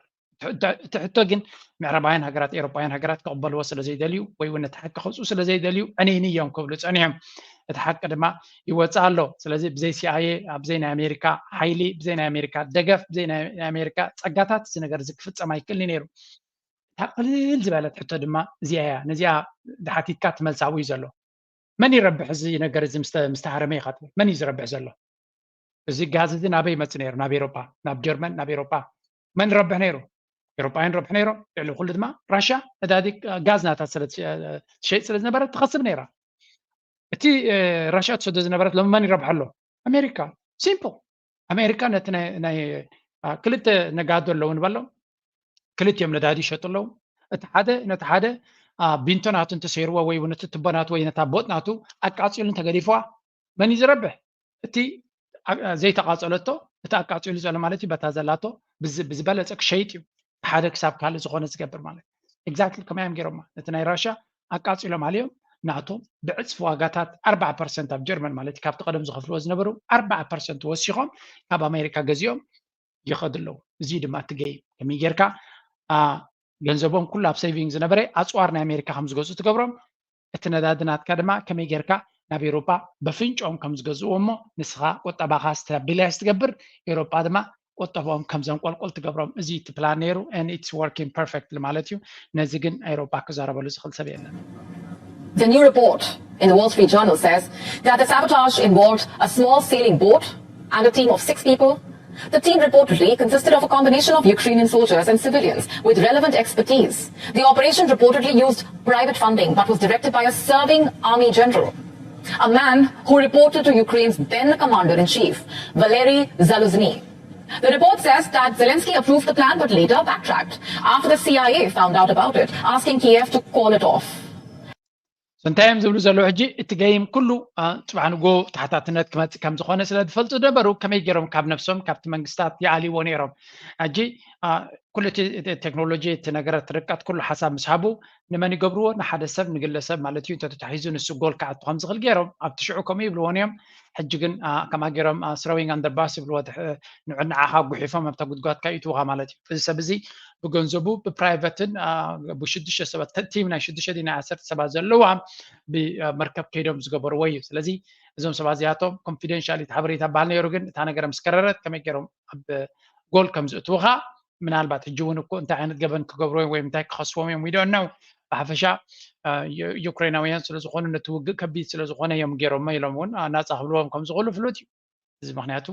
እቲ ሕቶ ግን ምዕራባውያን ሃገራት፣ ኤውሮጳውያን ሃገራት ክቕበልዎ ስለ ዘይደልዩ ወይ እውን ነቲ ሓቂ ከውፅኡ ስለ ዘይደልዩ ዕንይንይ እዮም ክብሉ ፀኒሖም። እቲ ሓቂ ድማ ይወፅእ ኣሎ። ስለዚ ብዘይ ሲኣይኤ፣ ብዘይ ናይ ኣሜሪካ ሓይሊ፣ ብዘይ ናይ ኣሜሪካ ደገፍ፣ ብዘይ ናይ ኣሜሪካ ፀጋታት እዚ ነገር እዚ ክፍፀም ኣይክእልን ነይሩ። እታ ቅልል ዝበለት ሕቶ ድማ እዚኣ እያ። ነዚኣ ድሓቲትካ ትመልሳ ኣብኡ እዩ ዘሎ። መን ይረብሕ እዚ ነገር እዚ ምስ ተሃረመ ኢኻ ትብል? መን እዩ ዝረብሕ ዘሎ? እዚ ጋዝ እዚ ናበይ ይመጽእ ነይሩ? ናብ ኤውሮጳ፣ ናብ ጀርመን፣ ናብ ኤውሮጳ መን ይረብሕ ነይሩ? ኤውሮጳውያን ይረብሑ ነይሮም። ልዕሊ ኩሉ ድማ ራሻ ነዳዲ ጋዝ ናታ ስለ ትሸይጥ ስለ ዝነበረት ትኸስብ ነይራ። እቲ ራሻ ትሰዶ ዝነበረት ሎሚ መን ይረብሐ ኣሎ? ኣሜሪካ። ሲምፕል። ኣሜሪካ ነቲ ናይ ክልተ ነጋዶ ኣለዉ ንበሎም፣ ክልቲኦም ነዳዲ ይሸጡ ኣለዉ። እቲ ሓደ ነቲ ሓደ ቢንቶ ናቱ እንተሰይርዎ ወይ እውን እቲ ትቦ ናቱ ወይ ነታ ቦጥ ናቱ ኣቃፂሉ እንተገዲፍዋ መን እዩ ዝረብሕ? እቲ ዘይተቃፀለቶ እቲ ኣቃፂሉ ዘሎ ማለት እዩ በታ ዘላቶ ብዝበለፀ ክሸይጥ እዩ። ሓደ ክሳብ ካልእ ዝኾነ ዝገብር ማለት exactly ከመይ እዮም ገይሮማ ነቲ ናይ ራሻ ኣቃፂሎም ኣልዮም ናቶም ብዕፅፊ ዋጋታት ኣርባዓ ፐርሰንት ኣብ ጀርመን ማለት ካብቲ ቀደም ዝኸፍልዎ ዝነበሩ ኣርባዓ ፐርሰንት ወሲኾም ካብ ኣሜሪካ ገዚኦም ይኸዱ ኣለዉ። እዚ ድማ እቲ ገይም ከመይ ጌርካ ገንዘቦም ኩሉ ኣብ ሴቪንግ ዝነበረ ኣፅዋር ናይ ኣሜሪካ ከም ዝገዝኡ ትገብሮም። እቲ ነዳዲ ናትካ ድማ ከመይ ጌርካ ናብ ኤውሮጳ በፍንጭኦም ከም ዝገዝእዎ እሞ ንስኻ ቁጠባኻ ስታቢላይዝ ትገብር፣ ኤውሮጳ ድማ ቁጠባኦም ከም ዘንቆልቁል ትገብሮም። እዚ እቲ ፕላን ነይሩ and it's working perfectly ማለት እዩ። ነዚ ግን ኤውሮጳ ክዛረበሉ ዝኽእል ሰብ የለን። The new report in the Wall Street Journal says that the sabotage involved a small sailing boat and a team of six people. The team reportedly consisted of a combination of Ukrainian soldiers and civilians with relevant expertise. The operation reportedly used private funding but was directed by a serving army general, a man who reported to Ukraine's then commander in chief, Valery Zaluzhny. The report says that Zelensky approved the plan but later backtracked after the C I A found out about it, asking Kiev to call it off. እንታይ እዮም ዝብሉ ዘለዉ ሕጂ? እቲ ገይም ኩሉ ፅባሕ ንጎ ተሓታትነት ክመፅእ ከም ዝኾነ ስለ ዝፈልጡ ነበሩ ከመይ ገይሮም ካብ ነብሶም ካብቲ መንግስታት ይኣልይዎ ነይሮም። ሕጂ ኩሉ እቲ ቴክኖሎጂ እቲ ነገራት ርቀት ኩሉ ሓሳብ ምስ ሃቡ ንመን ይገብርዎ? ንሓደ ሰብ ንግለሰብ ማለት እዩ። እንተተታሒዙ ንሱ ጎል ክኣቱ ከም ዝኽእል ገይሮም ኣብቲ ሽዑ ከምኡ ይብልዎ እዮም። ሕጂ ግን ከማ ገይሮም ስረዊንግ ኣንደርባስ ይብልዎ ንዓኻ ጉሒፎም ኣብታ ጉድጓድካ ይእትውኻ ማለት እዩ። እዚ ሰብ እዚ ብገንዘቡ ብፕራይቨትን ብሽዱሽተ ሰባት ቲም ናይ ሽዱሽተ ናይ ዓሰርተ ሰባት ዘለዋ ብመርከብ ከይዶም ዝገበርዎ እዩ። ስለዚ እዞም ሰባት እዚኣቶም ኮንፊደንሻል እቲ ሓበሬታ በሃል ነይሩ። ግን እታ ነገር ምስ ከረረት ከመይ ገይሮም ኣብ ጎል ከም ዝእትውኻ ምናልባት ሕጂ እውን እኮ እንታይ ዓይነት ገበን ክገብሩ ወይ እንታይ ክኸስዎም እዮም ዊዶ ነው። ብሓፈሻ ዩክሬናውያን ስለዝኾኑ ነቲ ውግእ ከቢድ ስለዝኾነ እዮም ገይሮሞ ኢሎም እውን ናፃ ክብልዎም ከም ዝኽእሉ ፍሉጥ እዩ። እዚ ምክንያቱ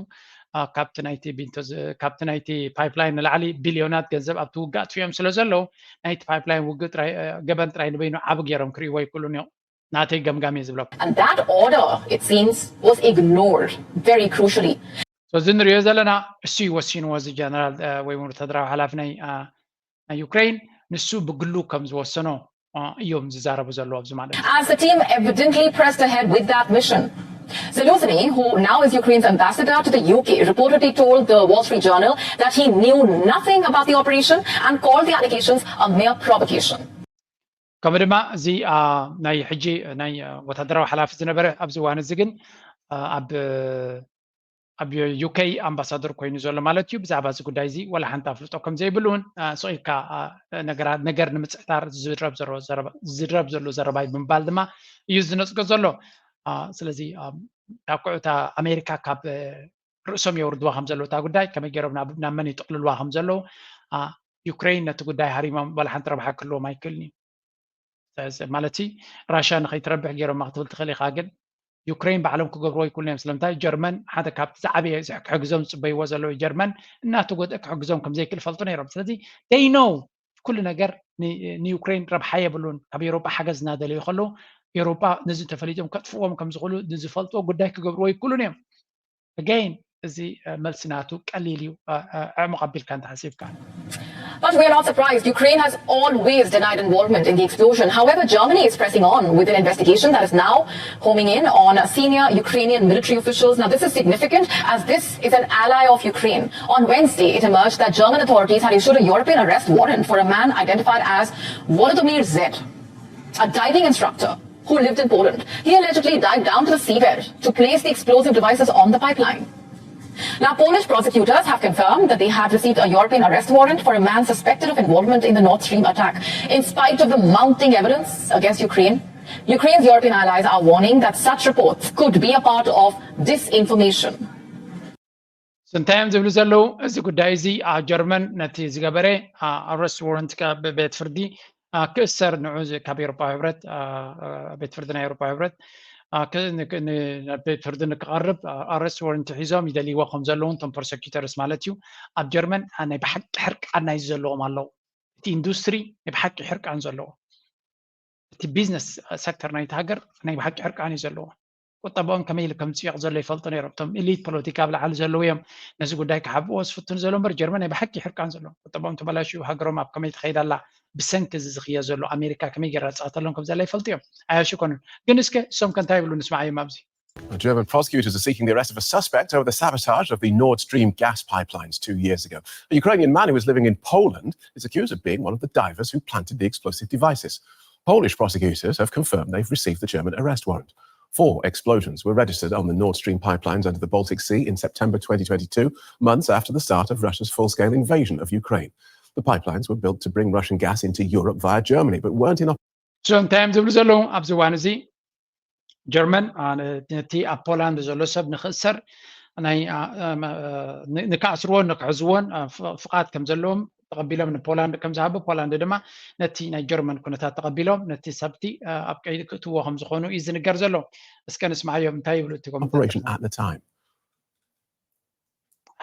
ካብቲ ናይቲ ቢንቶ ካብቲ ናይቲ ፓይፕላይን ንላዕሊ ቢልዮናት ገንዘብ ኣብቲ ውግእ ኣጥፊኦም ስለ ዘለዉ ናይቲ ፓይፕላይን ውግእ ጥራይ ገበን ጥራይ ንበይኑ ዓቢ ገይሮም ክርእይዎ ኣይክእሉን እዮም። ናተይ ገምጋም እየ ዝብለኩም። And that order, it seems, was ignored very crucially. So እዚ ንሪኦ ዘለና እሱ እዩ ወሲንዎ፣ እዚ ጀነራል ወይ ወታደራዊ ሓላፊ ናይ ዩክሬን ንሱ ብግሉ ከም ዝወሰኖ እዮም ዝዛረቡ ዘለዉ ኣብዚ ማለት እዩ። As the team evidently pressed ahead with that mission, Zaluzny, who now is Ukraine's ambassador to the U K, reportedly told the Wall Street Journal that he knew nothing about the operation and called the allegations a mere provocation. ከምኡ ድማ እዚ ናይ ሕጂ ናይ ወታደራዊ ሓላፊ ዝነበረ ኣብዚ እዋን እዚ ግን ኣብ ኣብ ዩኬ ኣምባሳደር ኮይኑ ዘሎ ማለት እዩ። ብዛዕባ እዚ ጉዳይ እዚ ዋላ ሓንቲ ኣፍልጦ ከም ዘይብሉ እውን ስቕ ኢልካ ነገር ንምጽዕታር ዝድረብ ዘሎ ዘረባ እዩ ብምባል ድማ እዩ ዝነጽጎ ዘሎ። ስለዚ ዳኩዕታ ኣሜሪካ ካብ ርእሶም የውርድዋ ከም ዘለዉ እታ ጉዳይ ከመይ ገይሮም ናብ መን ይጥቕልልዋ ከም ዘለዉ ዩክሬን ነቲ ጉዳይ ሃሪሞም ዋላ ሓንቲ ረብሓ ክህልዎም ኣይክእልን እዩ። ማለት ራሽያ ንኸይትረብሕ ገይሮማ ክትብል ትኽእል ኢኻ፣ ግን ዩክሬን ባዕሎም ክገብርዎ ይክእሉን እዮም። ስለምንታይ ጀርመን ሓደ ካብቲ ዝዓበየ ክሕግዞም ዝፅበይዎ ዘለዉ ጀርመን እናተጎድአ ክሕግዞም ከም ዘይክእል ይፈልጡ ነይሮም። ስለዚ they know ኩሉ ነገር ንዩክሬን ረብሓ የብሉን። ካብ ኤሮጳ ሓገዝ እናደለዩ ከለዉ ኤሮጳ ነዚ ተፈሊጦም ከጥፍዎም ከም ዝኽእሉ ንዝፈልጥዎ ጉዳይ ክገብርዎ ይክእሉን እዮም። Again እዚ መልሲ ናቱ ቀሊል እዩ፣ ኣዕሙቕ ኣቢልካ እንተሓሲብካ። But we're not surprised. Ukraine has always denied involvement in the explosion. However, Germany is pressing on with an investigation that is now homing in on senior Ukrainian military officials. Now, this is significant as this is an ally of Ukraine. On Wednesday, it emerged that German authorities had issued a European arrest warrant for a man identified as Volodymyr Z, a diving instructor who lived in Poland. He allegedly dived down to the seabed to place the explosive devices on the pipeline. Now, Polish prosecutors have confirmed that they had received a European arrest warrant for a man suspected of involvement in the Nord Stream attack. In spite of the mounting evidence against Ukraine, Ukraine's European allies are warning that such reports could be a part of disinformation. እንታይ እዮም ዝብሉ ዘለዉ? እዚ ጉዳይ እዚ ጀርመን ነቲ ዝገበረ ኣረስት ወረንት ካብ ቤት ፍርዲ ክእሰር ንዑ ካብ ኤሮፓ ህብረት ቤት ፍርዲ ናይ ኤሮፓ ህብረት ቤት ፍርዲ ንክቐርብ ኣረስት ወረንት ሒዞም ይደልይዎ ከም ዘለውን እቶም ፕሮሰኪተርስ ማለት እዩ። ኣብ ጀርመን ናይ ብሓቂ ሕርቃን ናይ ዘለዎም ኣለዉ። እቲ ኢንዱስትሪ ናይ ብሓቂ ሕርቃን ዘለዎ፣ እቲ ቢዝነስ ሰክተር ናይቲ ሃገር ናይ ብሓቂ ሕርቃን እዩ ዘለዎ። ቁጠባኦም ከመይ ኢሉ ከም ዝፅየቕ ዘሎ ይፈልጡ ነይሮም። እቶም ኢሊት ፖለቲካ ኣብ ላዕሊ ዘለዉ እዮም ነዚ ጉዳይ ክሓብእዎ ዝፍትኑ ዘሎ እምበር ጀርመን ናይ ብሓቂ ሕርቃን ዘለዎ ቁጠባኦም ተበላሽዩ ሃገሮም ኣብ ከመይ ትኸይድ ኣላ ብሰንኪ እዚ ዝኽየ ዘሎ ኣሜሪካ ከመይ ገይራ ትፃወተሎም ከም ዘላ ይፈልጡ እዮም። ኣያሽ ይኮኑን ግን እስከ እሶም ከ እንታይ ይብሉ ንስማዓዮም ኣብዚ። German prosecutors are seeking the arrest of a suspect over the sabotage of the Nord Stream gas pipelines two years ago. A Ukrainian man who was living in Poland is accused of being one of the divers who planted the explosive devices. Polish prosecutors have confirmed they've received the German arrest warrant. Four explosions were registered on the Nord Stream pipelines under the Baltic Sea in September twenty twenty-two, months after the start of Russia's full scale invasion of Ukraine. The pipelines were built to bring Russian gas into Europe via Germany, but weren't in so እንታይ እዮም ዝብሉ ዘለዉ ኣብዚ እዋን እዚ? ጀርመን ነቲ ኣብ ፖላንድ ዘሎ ሰብ ንክእሰር ንክኣስርዎን ንክሕዝዎን ፍቓድ ከም ዘለዎም ተቐቢሎም ንፖላንድ ከም ዝሃቡ፣ ፖላንድ ድማ ነቲ ናይ ጀርመን ኩነታት ተቐቢሎም ነቲ ሰብቲ ኣብ ቀይዲ ክእትዎ ከም ዝኾኑ እዩ ዝንገር ዘሎ። እስከ ንስማዓዮም እንታይ ይብሉ እቲ ኮሚቴ። Operation at the time.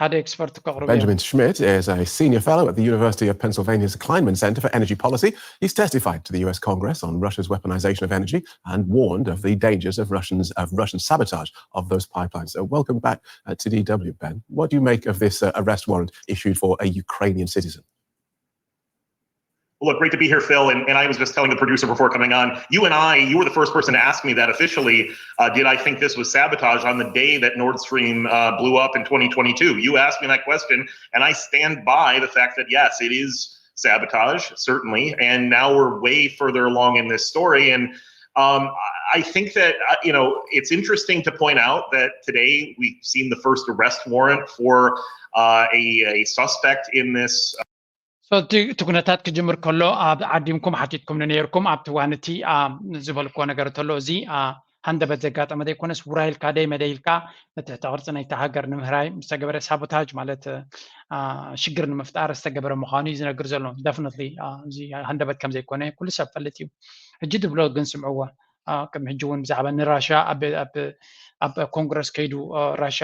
ሓደ ኤክስፐርት ከቕርብ Benjamin Schmidt is a senior fellow at the University of Pennsylvania's Kleinman Center for Energy Policy. He's testified to the U S Congress on Russia's weaponization of energy and warned of the dangers of Russians of Russian sabotage of those pipelines. So welcome back uh, to D W, Ben. What do you make of this uh, arrest warrant issued for a Ukrainian citizen? Well, look, great to be here, Phil. And, and I was just telling the producer before coming on, you and I, you were the first person to ask me that officially. Uh, did I think this was sabotage on the day that Nord Stream uh, blew up in twenty twenty-two? You asked me that question, and I stand by the fact that yes, it is sabotage, certainly. And now we're way further along in this story. And um, I think that, uh, you know, it's interesting to point out that today we've seen the first arrest warrant for uh, a, a suspect in this. So እቲ ኩነታት ክጅምር ከሎ ኣብ ዓዲምኩም ሓቲትኩም ነይርኩም ኣብቲ እዋን እቲ ዝበልክዎ ነገር ተሎ እዚ ሃንደበት ዘጋጠመ ዘይኮነስ ውራይ ኢልካ ደይ መደይ ኢልካ ንትሕተ ቅርፂ ናይቲ ሃገር ንምህራይ ዝተገበረ ሳቦታጅ ማለት ሽግር ንምፍጣር ዝተገበረ ምዃኑ እዩ ዝነግር ዘሎ። Definitely እዚ ሃንደበት ከም ዘይኮነ ኩሉ ሰብ ፈልጥ እዩ። ሕጂ ዝብሎ ግን ስምዕዎ። ቅድሚ ሕጂ እውን ብዛዕባ ንራሻ ኣብ ኮንግረስ ከይዱ ራሻ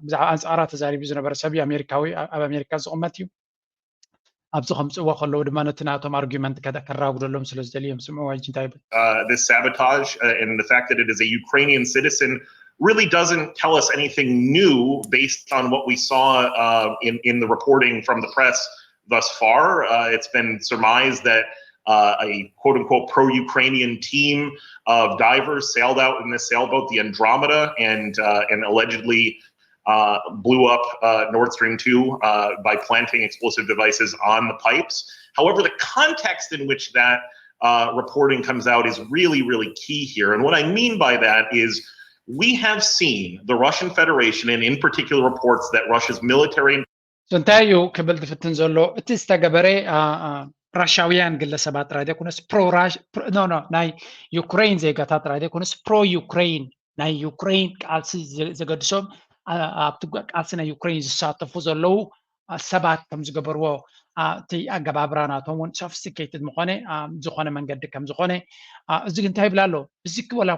ብዛዕባ ኣንፃራ ተዛሪቡ ዝነበረ ሰብ እዩ። ኣሜሪካዊ ኣብ ኣሜሪካ ዝቕመጥ እዩ። ኣብዚ ከምፅእዎ ከለዉ ድማ ነቲ ናቶም argument ከራጉደሎም ስለ ዝደልዮም ስምዑ ሕጂ እንታይ ይብል። Uh, this sabotage uh, and the fact that it is a Ukrainian citizen really doesn't tell us anything new based on what we saw uh, in, in the reporting from the press thus far. Uh, it's been surmised that uh, a quote unquote pro Ukrainian team of divers sailed out in this sailboat, the Andromeda, and, uh, and allegedly uh, blew up uh, Nord Stream two uh, by planting explosive devices on the pipes. However, the context in which that uh, reporting comes out is really, really key here. And what I mean by that is we have seen the Russian Federation, and in particular reports that Russia's military So እንታይ እዩ ክብል ዝፍትን ዘሎ? እቲ ዝተገበረ ራሻውያን ግለሰባት ጥራይ ዘይኮነስ ፕሮ ኖ ኖ ናይ ዩክሬን ዜጋታት ጥራይ ዘይኮነስ ፕሮ ዩክሬን ናይ ዩክሬን ቃልሲ ዘገድሶም ኣብቲ ቃልሲ ናይ ዩክሬን ዝሳተፉ ዘለዉ ሰባት ከም ዝገበርዎ እቲ ኣገባብራ ናቶም እውን sophisticated ምኾነ ዝኾነ መንገዲ ከም ዝኾነ እዚ እንታይ ይብል ኣሎ? እዚ ወላ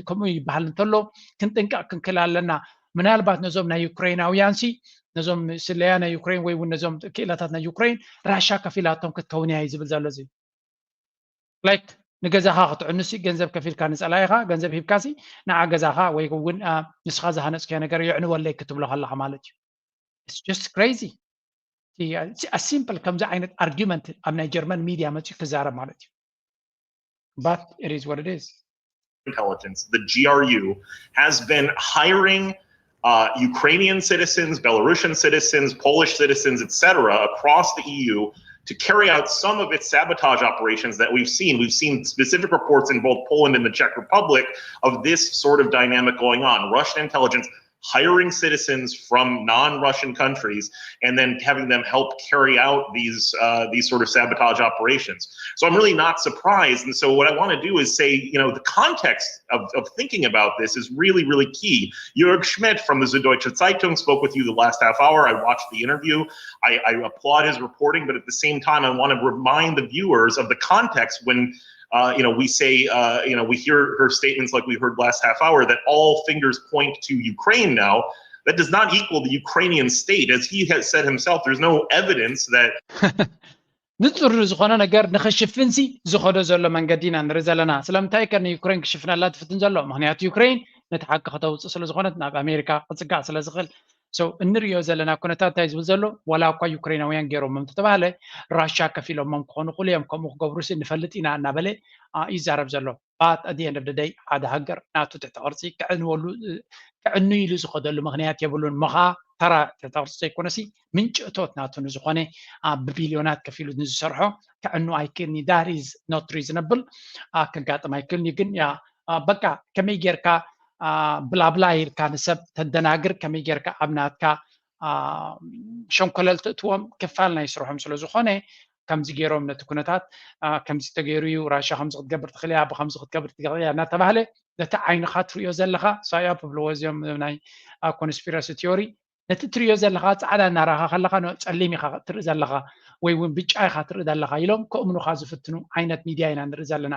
ከምኡ ይበሃል እንተሎ ክንጥንቀቕ ክንክል ኣለና። ምናልባት ነዞም ናይ ዩክሬናውያን ሲ ነዞም ስለያ ናይ ዩክሬን ወይ እውን ነዞም ክእለታት ናይ ዩክሬን ራሻ ከፊላቶም ክትከውን እያ እዩ ዝብል ዘሎ። እዚ like ንገዛኻ ክትዕኑ ሲ ገንዘብ ከፊልካ ንፀላኢኻ ገንዘብ ሂብካ ሲ ንዓ ገዛኻ ወይ እውን ንስኻ ዝሃነፅክዮ ነገር የዕንወለይ ክትብሎ ከለኻ ማለት እዩ። It's just crazy. A simple ከምዚ ዓይነት argument ኣብ ናይ ጀርመን ሚድያ መፅኡ ክዛረብ ማለት እዩ። But it is what it is. Intelligence, the G R U, has been hiring uh, Ukrainian citizens, Belarusian citizens, Polish citizens, et cetera, across the E U to carry out some of its sabotage operations that we've seen. We've seen specific reports in both Poland and the Czech Republic of this sort of dynamic going on. Russian intelligence hiring citizens from non-Russian countries and then having them help carry out these uh, these sort of sabotage operations. So I'm really not surprised. And so what I want to do is say, you know, the context of, of thinking about this is really, really key. Jörg Schmidt from the Süddeutsche Zeitung spoke with you the last half hour. I watched the interview. I, I applaud his reporting, but at the same time, I want to remind the viewers of the context when uh, you know, we say, uh, you know, we hear her statements like we heard last half hour that all fingers point to Ukraine now. That does not equal the Ukrainian state, as he has said himself. There's no evidence that ንጹር ዝኾነ ነገር ንኽሽፍንሲ ዝኸዶ ዘሎ መንገዲ ኢና ንርኢ ዘለና። ስለምንታይ ከ ንዩክሬን ክሽፍነላ ትፍትን ዘሎ? ምኽንያቱ ዩክሬን ነቲ ሓቂ ከተውፅእ ስለ ዝኾነት ናብ ኣሜሪካ ክፅጋዕ ስለ ዝኽእል። So እንሪኦ ዘለና ኩነታት እንታይ ዝብል ዘሎ? ዋላ እኳ ዩክሬናውያን ገይሮም እንተተባህለ ራሻ ከፊሎሞም ክኾኑ ክእሉ እዮም። ከምኡ ክገብሩ ሲ ንፈልጥ ኢና እናበለ ይዛረብ ዘሎ። But at the end of the day ሓደ ሃገር ናቱ ትሕቲ ቅርፂ ክዕንወሉ ክዕኑ ኢሉ ዝኸደሉ ምኽንያት የብሉን። ምኻ ተራ ትሕቲ ቅርፂ ዘይኮነሲ ምንጭ እቶት ናቱ ንዝኾነ ብቢልዮናት ከፊሉ ንዝሰርሖ ክዕኑ ኣይክእልኒ። That is not reasonable። ከጋጥም ኣይክእልኒ። ግን ያ በቃ ከመይ ጌርካ ብላብላ ኢልካ ንሰብ ተደናግር ከመይ ጌርካ ኣብ ናትካ ሸንኮለል ትእትዎም ክፋል ናይ ስርሖም ስለ ዝኾነ ከምዚ ገይሮም ነቲ ኩነታት ከምዚ ተገይሩ እዩ ራሻ ከምዚ ክትገብር ትኽእል እያ ብከምዚ ክትገብር ትኽእል እያ እናተባህለ ነቲ ዓይንኻ ትሪኦ ዘለኻ ሳያ ብብልዎ እዚኦም ናይ conspiracy theory ነቲ ትሪኦ ዘለኻ ፃዕዳ እናረኻ ከለኻ ጸሊም ኢኻ ትርኢ ዘለኻ ወይ እውን ብጫ ኢኻ ትርኢ ዘለኻ ኢሎም ከእምኑኻ ዝፍትኑ ዓይነት ሚድያ ኢና ንርኢ ዘለና።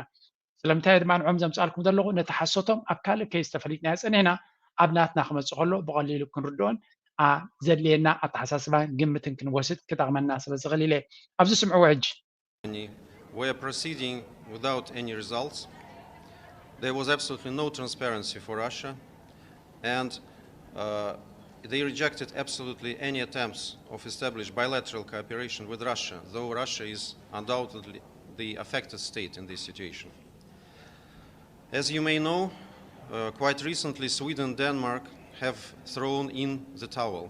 ስለምንታይ ድማ ንዖም ዘምፃልኩም ዘለኹ ነቲ ሓሶቶም ኣብ ካልእ case ተፈሊጥናዮ ፀኒሕና ኣብ ናትና ክመፅእ ከሎ ብቐሊሉ ክንርድኦን ዘድልየና ኣተሓሳስባን ግምትን ክንወስድ ክጠቕመና ስለ ዝኽእል ኢለ ኣብዚ ስምዕዎ ሕጂ We're proceeding without any results. There was absolutely no transparency for Russia, and uh, they rejected absolutely any attempts of established bilateral cooperation with Russia, though Russia is undoubtedly the affected state in this situation. As you may know, uh, quite recently Sweden and Denmark have thrown in the towel.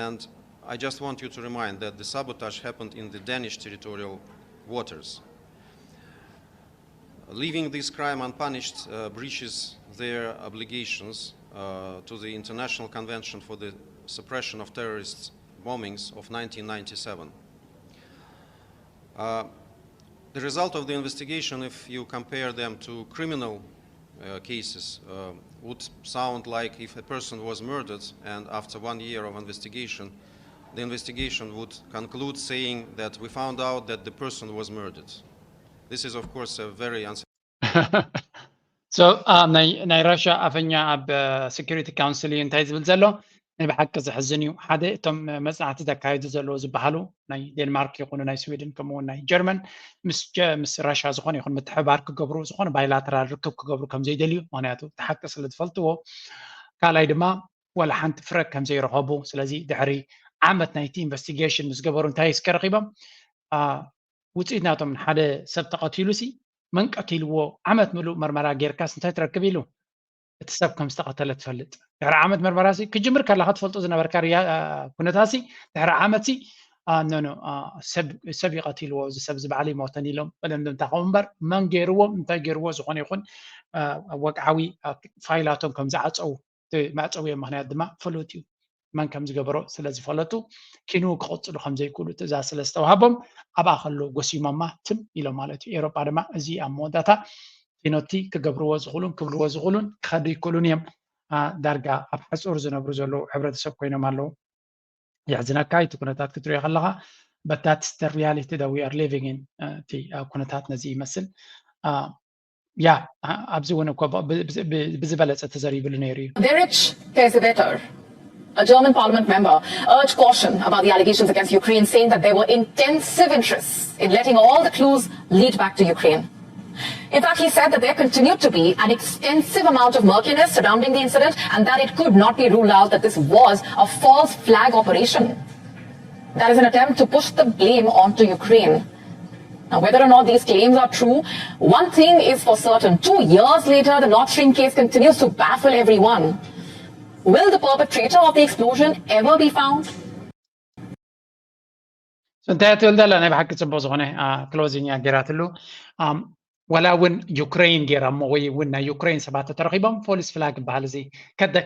And I just want you to remind that the sabotage happened in the Danish territorial waters. Leaving this crime unpunished uh, breaches their obligations uh, to the International Convention for the Suppression of Terrorists bombings of nineteen ninety-seven. Uh, the result of the investigation, if you compare them to criminal uh, cases, uh, would sound like if a person was murdered and after one year of investigation, the investigation would conclude saying that we found out that the person was murdered. This is, of course, a very So, uh, ናይ ራሽያ ኣፈኛ ኣብ Security Council እዩ እንታይ ዝብል ዘሎ ናይ ብሓቂ ዘሕዝን እዩ። ሓደ እቶም መጽናዕቲ ዘካየዱ ዘለዉ ዝበሃሉ ናይ ዴንማርክ ይኹኑ ናይ ስዊድን ከምኡ እውን ናይ ጀርመን ምስ ጀ- ምስ ራሻ ዝኾነ ይኹን ምትሕባር ክገብሩ ዝኾነ ባይላተራል ርክብ ክገብሩ ከም ዘይደልዩ፣ ምክንያቱ እቲ ሓቂ ስለ ዝፈልጥዎ፣ ካልኣይ ድማ ዋላ ሓንቲ ፍረ ከም ዘይረኸቡ። ስለዚ ድሕሪ ዓመት ናይቲ ኢንቨስቲጌሽን ምስ ገበሩ እንታይ እስከ ረኺቦም? ውፅኢት ናቶም ሓደ ሰብ ተቐቲሉ ሲ መን ቀቲልዎ ዓመት ምሉእ መርመራ ጌርካስ እንታይ ትረክብ ኢሉ እቲ ሰብ ከም ዝተቐተለ ትፈልጥ። ድሕሪ ዓመት መርመራ ሲ ክጅምር ከለካ ትፈልጦ ዝነበርካ ርያ ኩነታት ሲ ድሕሪ ዓመት ሲ ኖ ኖ ሰብ ይቐቲልዎ እዚ ሰብ ዝበዓል ይሞተን ኢሎም መደምደምታ ከምኡ እምበር መን ገይርዎ እንታይ ገይርዎ ዝኾነ ይኹን ወግዓዊ ፋይላቶም ከም ዝዓፀው መዕፀዊ ምክንያት ድማ ፍሉጥ እዩ። መን ከም ዝገበሮ ስለ ዝፈለጡ ኪኑ ክቐፅሉ ከም ዘይክእሉ ትእዛዝ ስለ ዝተዋሃቦም ኣብኣ ከሎ ጎሲሞማ ትም ኢሎም ማለት እዩ። ኤውሮጳ ድማ እዚ ኣብ መወዳእታ ኪኖቲ ክገብርዎ ዝኽእሉን ክብልዎ ዝኽእሉን ክኸዱ ይክእሉን እዮም። ዳርጋ ኣብ ሓፁር ዝነብሩ ዘለዉ ሕብረተሰብ ኮይኖም ኣለዉ። የሕዝነካ እቲ ኩነታት ክትሪኦ ከለካ but that's the reality that we are living in። እቲ ኩነታት ነዚ ይመስል። ያ ኣብዚ እውን እኮ ብዝበለፀ ተዘሪብሉ ነይሩ እዩ። Derich Kiesewetter, a German parliament member, urged caution about the allegations against Ukraine, saying that there were intensive interests in letting all the clues lead back to Ukraine. In fact, he said that there continued to be an extensive amount of murkiness surrounding the incident and that it could not be ruled out that this was a false flag operation. That is an attempt to push the blame onto Ukraine. Now, whether or not these claims are true, one thing is for certain. Two years later, the Nord Stream case continues to baffle everyone. Will the perpetrator of the explosion ever be found? እንታይ ትብል ዘላ ናይ ብሓቂ ፅቡቅ ዝኾነ ክሎዚንግ እያ ገይራትሉ። ወላ እውን ዩክሬን ገይራሞ ወይ እውን ናይ ዩክሬን ሰባት ተረኪቦም ፎልስ ፍላግ ይበሃል እዚ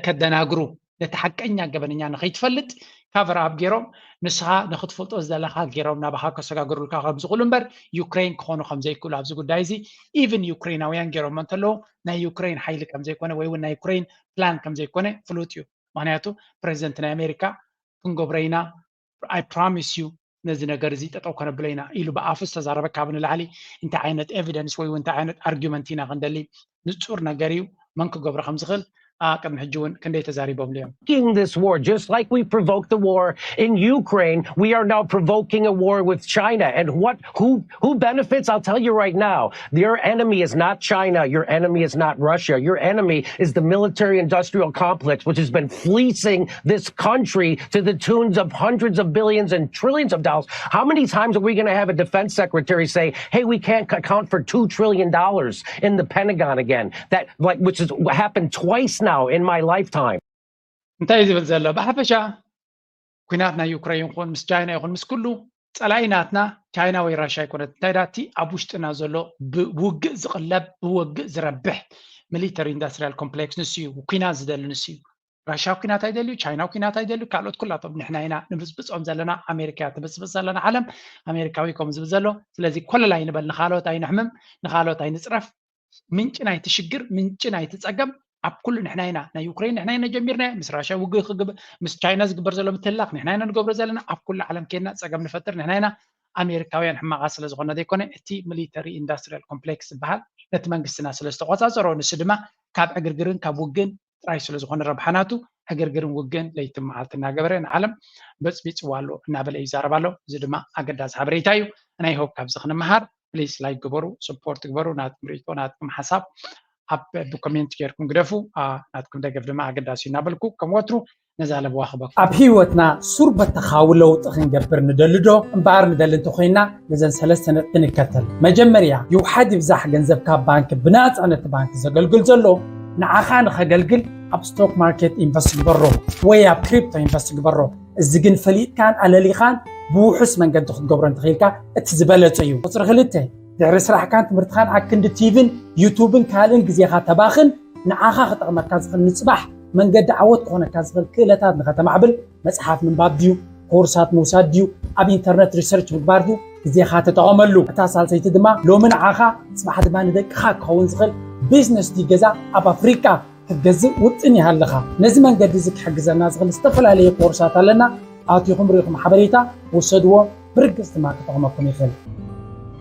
ከደናግሩ ነቲ ሓቀኛ ገበነኛ ንኸይትፈልጥ ካቨር ኣፕ ገይሮም ንስኻ ንኽትፈልጦ ዝደለኻ ገይሮም ናባኻ ከሰጋግሩልካ ከም ዝኽእሉ እምበር ዩክሬን ክኾኑ ከም ዘይክእሉ ኣብዚ ጉዳይ እዚ ኢቭን ዩክሬናውያን ገይሮሞ እንተለዉ ናይ ዩክሬን ሓይሊ ከም ዘይኮነ ወይ እውን ናይ ዩክሬን ፕላን ከም ዘይኮነ ፍሉጥ እዩ። ምክንያቱ ፕሬዚደንት ናይ ኣሜሪካ ክንገብሮ ኢና I promise you ነዚ ነገር እዚ ጠጠው ከነብሎ ኢና ኢሉ ብኣፉ ዝተዛረበ ካብ ንላዕሊ እንታይ ዓይነት ኤቪደንስ ወይ እንታይ ዓይነት ኣርጊመንት ኢና ክንደሊ ንፁር ነገር እዩ። መን ክገብሮ ከም ዝኽእል ቅድሚ ሕጂ እውን ክንደይ ተዛሪቦምሉ እዮም። This war, just like we provoked the war in Ukraine, we are now provoking a war with China. And what who who benefits? I'll tell you right now. Your enemy is not China. Your enemy is not Russia. Your enemy is the military industrial complex, which has been fleecing this country to the tunes of hundreds of billions and trillions of dollars. How many times are we going to have a defense secretary say, hey, we can't account for two trillion dollars in the Pentagon again? That, like, which has happened twice now in my lifetime. እንታይ እዩ ዝብል ዘሎ ብሓፈሻ ኩናት ናይ ዩክሬን ይኹን ምስ ቻይና ይኹን ምስ ኩሉ ፀላኢ ናትና ቻይና ወይ ራሻ ኣይኮነት እንታይ ዳቲ ኣብ ውሽጥና ዘሎ ብውግእ ዝቕለብ ብውግእ ዝረብሕ ሚሊተሪ ኢንዳስትሪያል ኮምፕሌክስ ንሱ እዩ ኩናት ዝደሊ ንሱ እዩ። ራሻ ኩናት ኣይደልዩ ቻይና ኩናት ኣይደልዩ ካልኦት ኩላቶም ንሕና ኢና ንብፅብፆም ዘለና ኣሜሪካ ትብፅብፅ ዘለና ዓለም ኣሜሪካዊ ከም ዝብል ዘሎ ስለዚ ኮለል ኣይንበል ንካልኦት ኣይንሕምም ንካልኦት ኣይንፅረፍ ምንጭ ናይቲ ሽግር ምንጭ ናይቲ ፀገም ኣብ ኩሉ ንሕና ኢና ናይ ዩክሬን ንሕና ኢና ጀሚርና ምስ ራሽያ ውግእ ክግብ ምስ ቻይና ዝግበር ዘሎ ምትላክ ንሕና ኢና ንገብሮ ዘለና ኣብ ኩሉ ዓለም ኬድና ፀገም ንፈጥር ንሕና ኢና ኣሜሪካውያን ሕማቃት ስለ ዝኾነ ዘይኮነ እቲ ሚሊተሪ ኢንዳስትሪያል ኮምፕሌክስ ዝበሃል ነቲ መንግስትና ስለ ዝተቆፃፀሮ ንሱ ድማ ካብ ዕግርግርን ካብ ውግን ጥራይ ስለ ዝኾነ ረብሓ ናቱ ዕግርግርን ውግን ለይትን መዓልቲ እናገበረ ንዓለም በፅቢፅዋ ኣሎ እናበለ ይዛረብ ኣሎ። እዚ ድማ ኣገዳሲ ሓበሬታ እዩ። ናይ ሆፕ ካብዚ ክንመሃር ፕሊስ ላይክ ግበሩ፣ ስፖርት ግበሩ፣ ናትኩም ርእይቶ ናትኩም ሓሳብ ኣብ ብኮሜንት ጌርኩም ግደፉ። ናትኩም ደገፍ ድማ ኣገዳሲ እዩ እናበልኩ ከም ወትሩ ነዛ ለብዋ ክበኩም። ኣብ ህይወትና ሱር በተኻዊ ለውጢ ክንገብር ንደሊ ዶ? እምበኣር ንደሊ እንተኾይንና ነዘን ሰለስተ ነጥቢ ንከተል። መጀመርያ ይውሓድ ይብዛሕ ገንዘብካ ኣብ ባንክ ብናጻ ነቲ ባንክ ዘገልግል ዘሎ ንዓኻ ንኸገልግል ኣብ ስቶክ ማርኬት ኢንቨስት ግበሮ ወይ ኣብ ክሪፕቶ ኢንቨስት ግበሮ። እዚ ግን ፈሊጥካን ኣለሊኻን ብውሑስ መንገዲ ክትገብሮ እንተኽኢልካ እቲ ዝበለጸ እዩ። ቁፅሪ ክልተ ድሕሪ ስራሕካን ትምህርትኻን ኣክንዲ ቲቪን ዩቱብን ካልእን ግዜኻ ተባኽን ንዓኻ ክጠቕመካ ዝኽእል ንፅባሕ መንገዲ ዓወት ክኾነካ ዝኽእል ክእለታት ንኸተማዕብል መፅሓፍ ምንባብ ድዩ ኮርሳት ምውሳድ ድዩ ኣብ ኢንተርነት ሪሰርች ምግባር ድዩ ግዜኻ ተጠቐመሉ። እታ ሳልሰይቲ ድማ ሎሚ ንዓኻ ፅባሕ ድማ ንደቅኻ ክኸውን ዝኽእል ቢዝነስ ድዩ ገዛ ኣብ ኣፍሪቃ ክትገዝእ ውጥን ይሃልኻ። ነዚ መንገዲ እዚ ክሕግዘና ዝኽእል ዝተፈላለየ ኮርሳት ኣለና። ኣቲኹም ርኢኹም ሓበሬታ ውሰድዎ። ብርግጽ ድማ ክጠቕመኩም ይኽእል።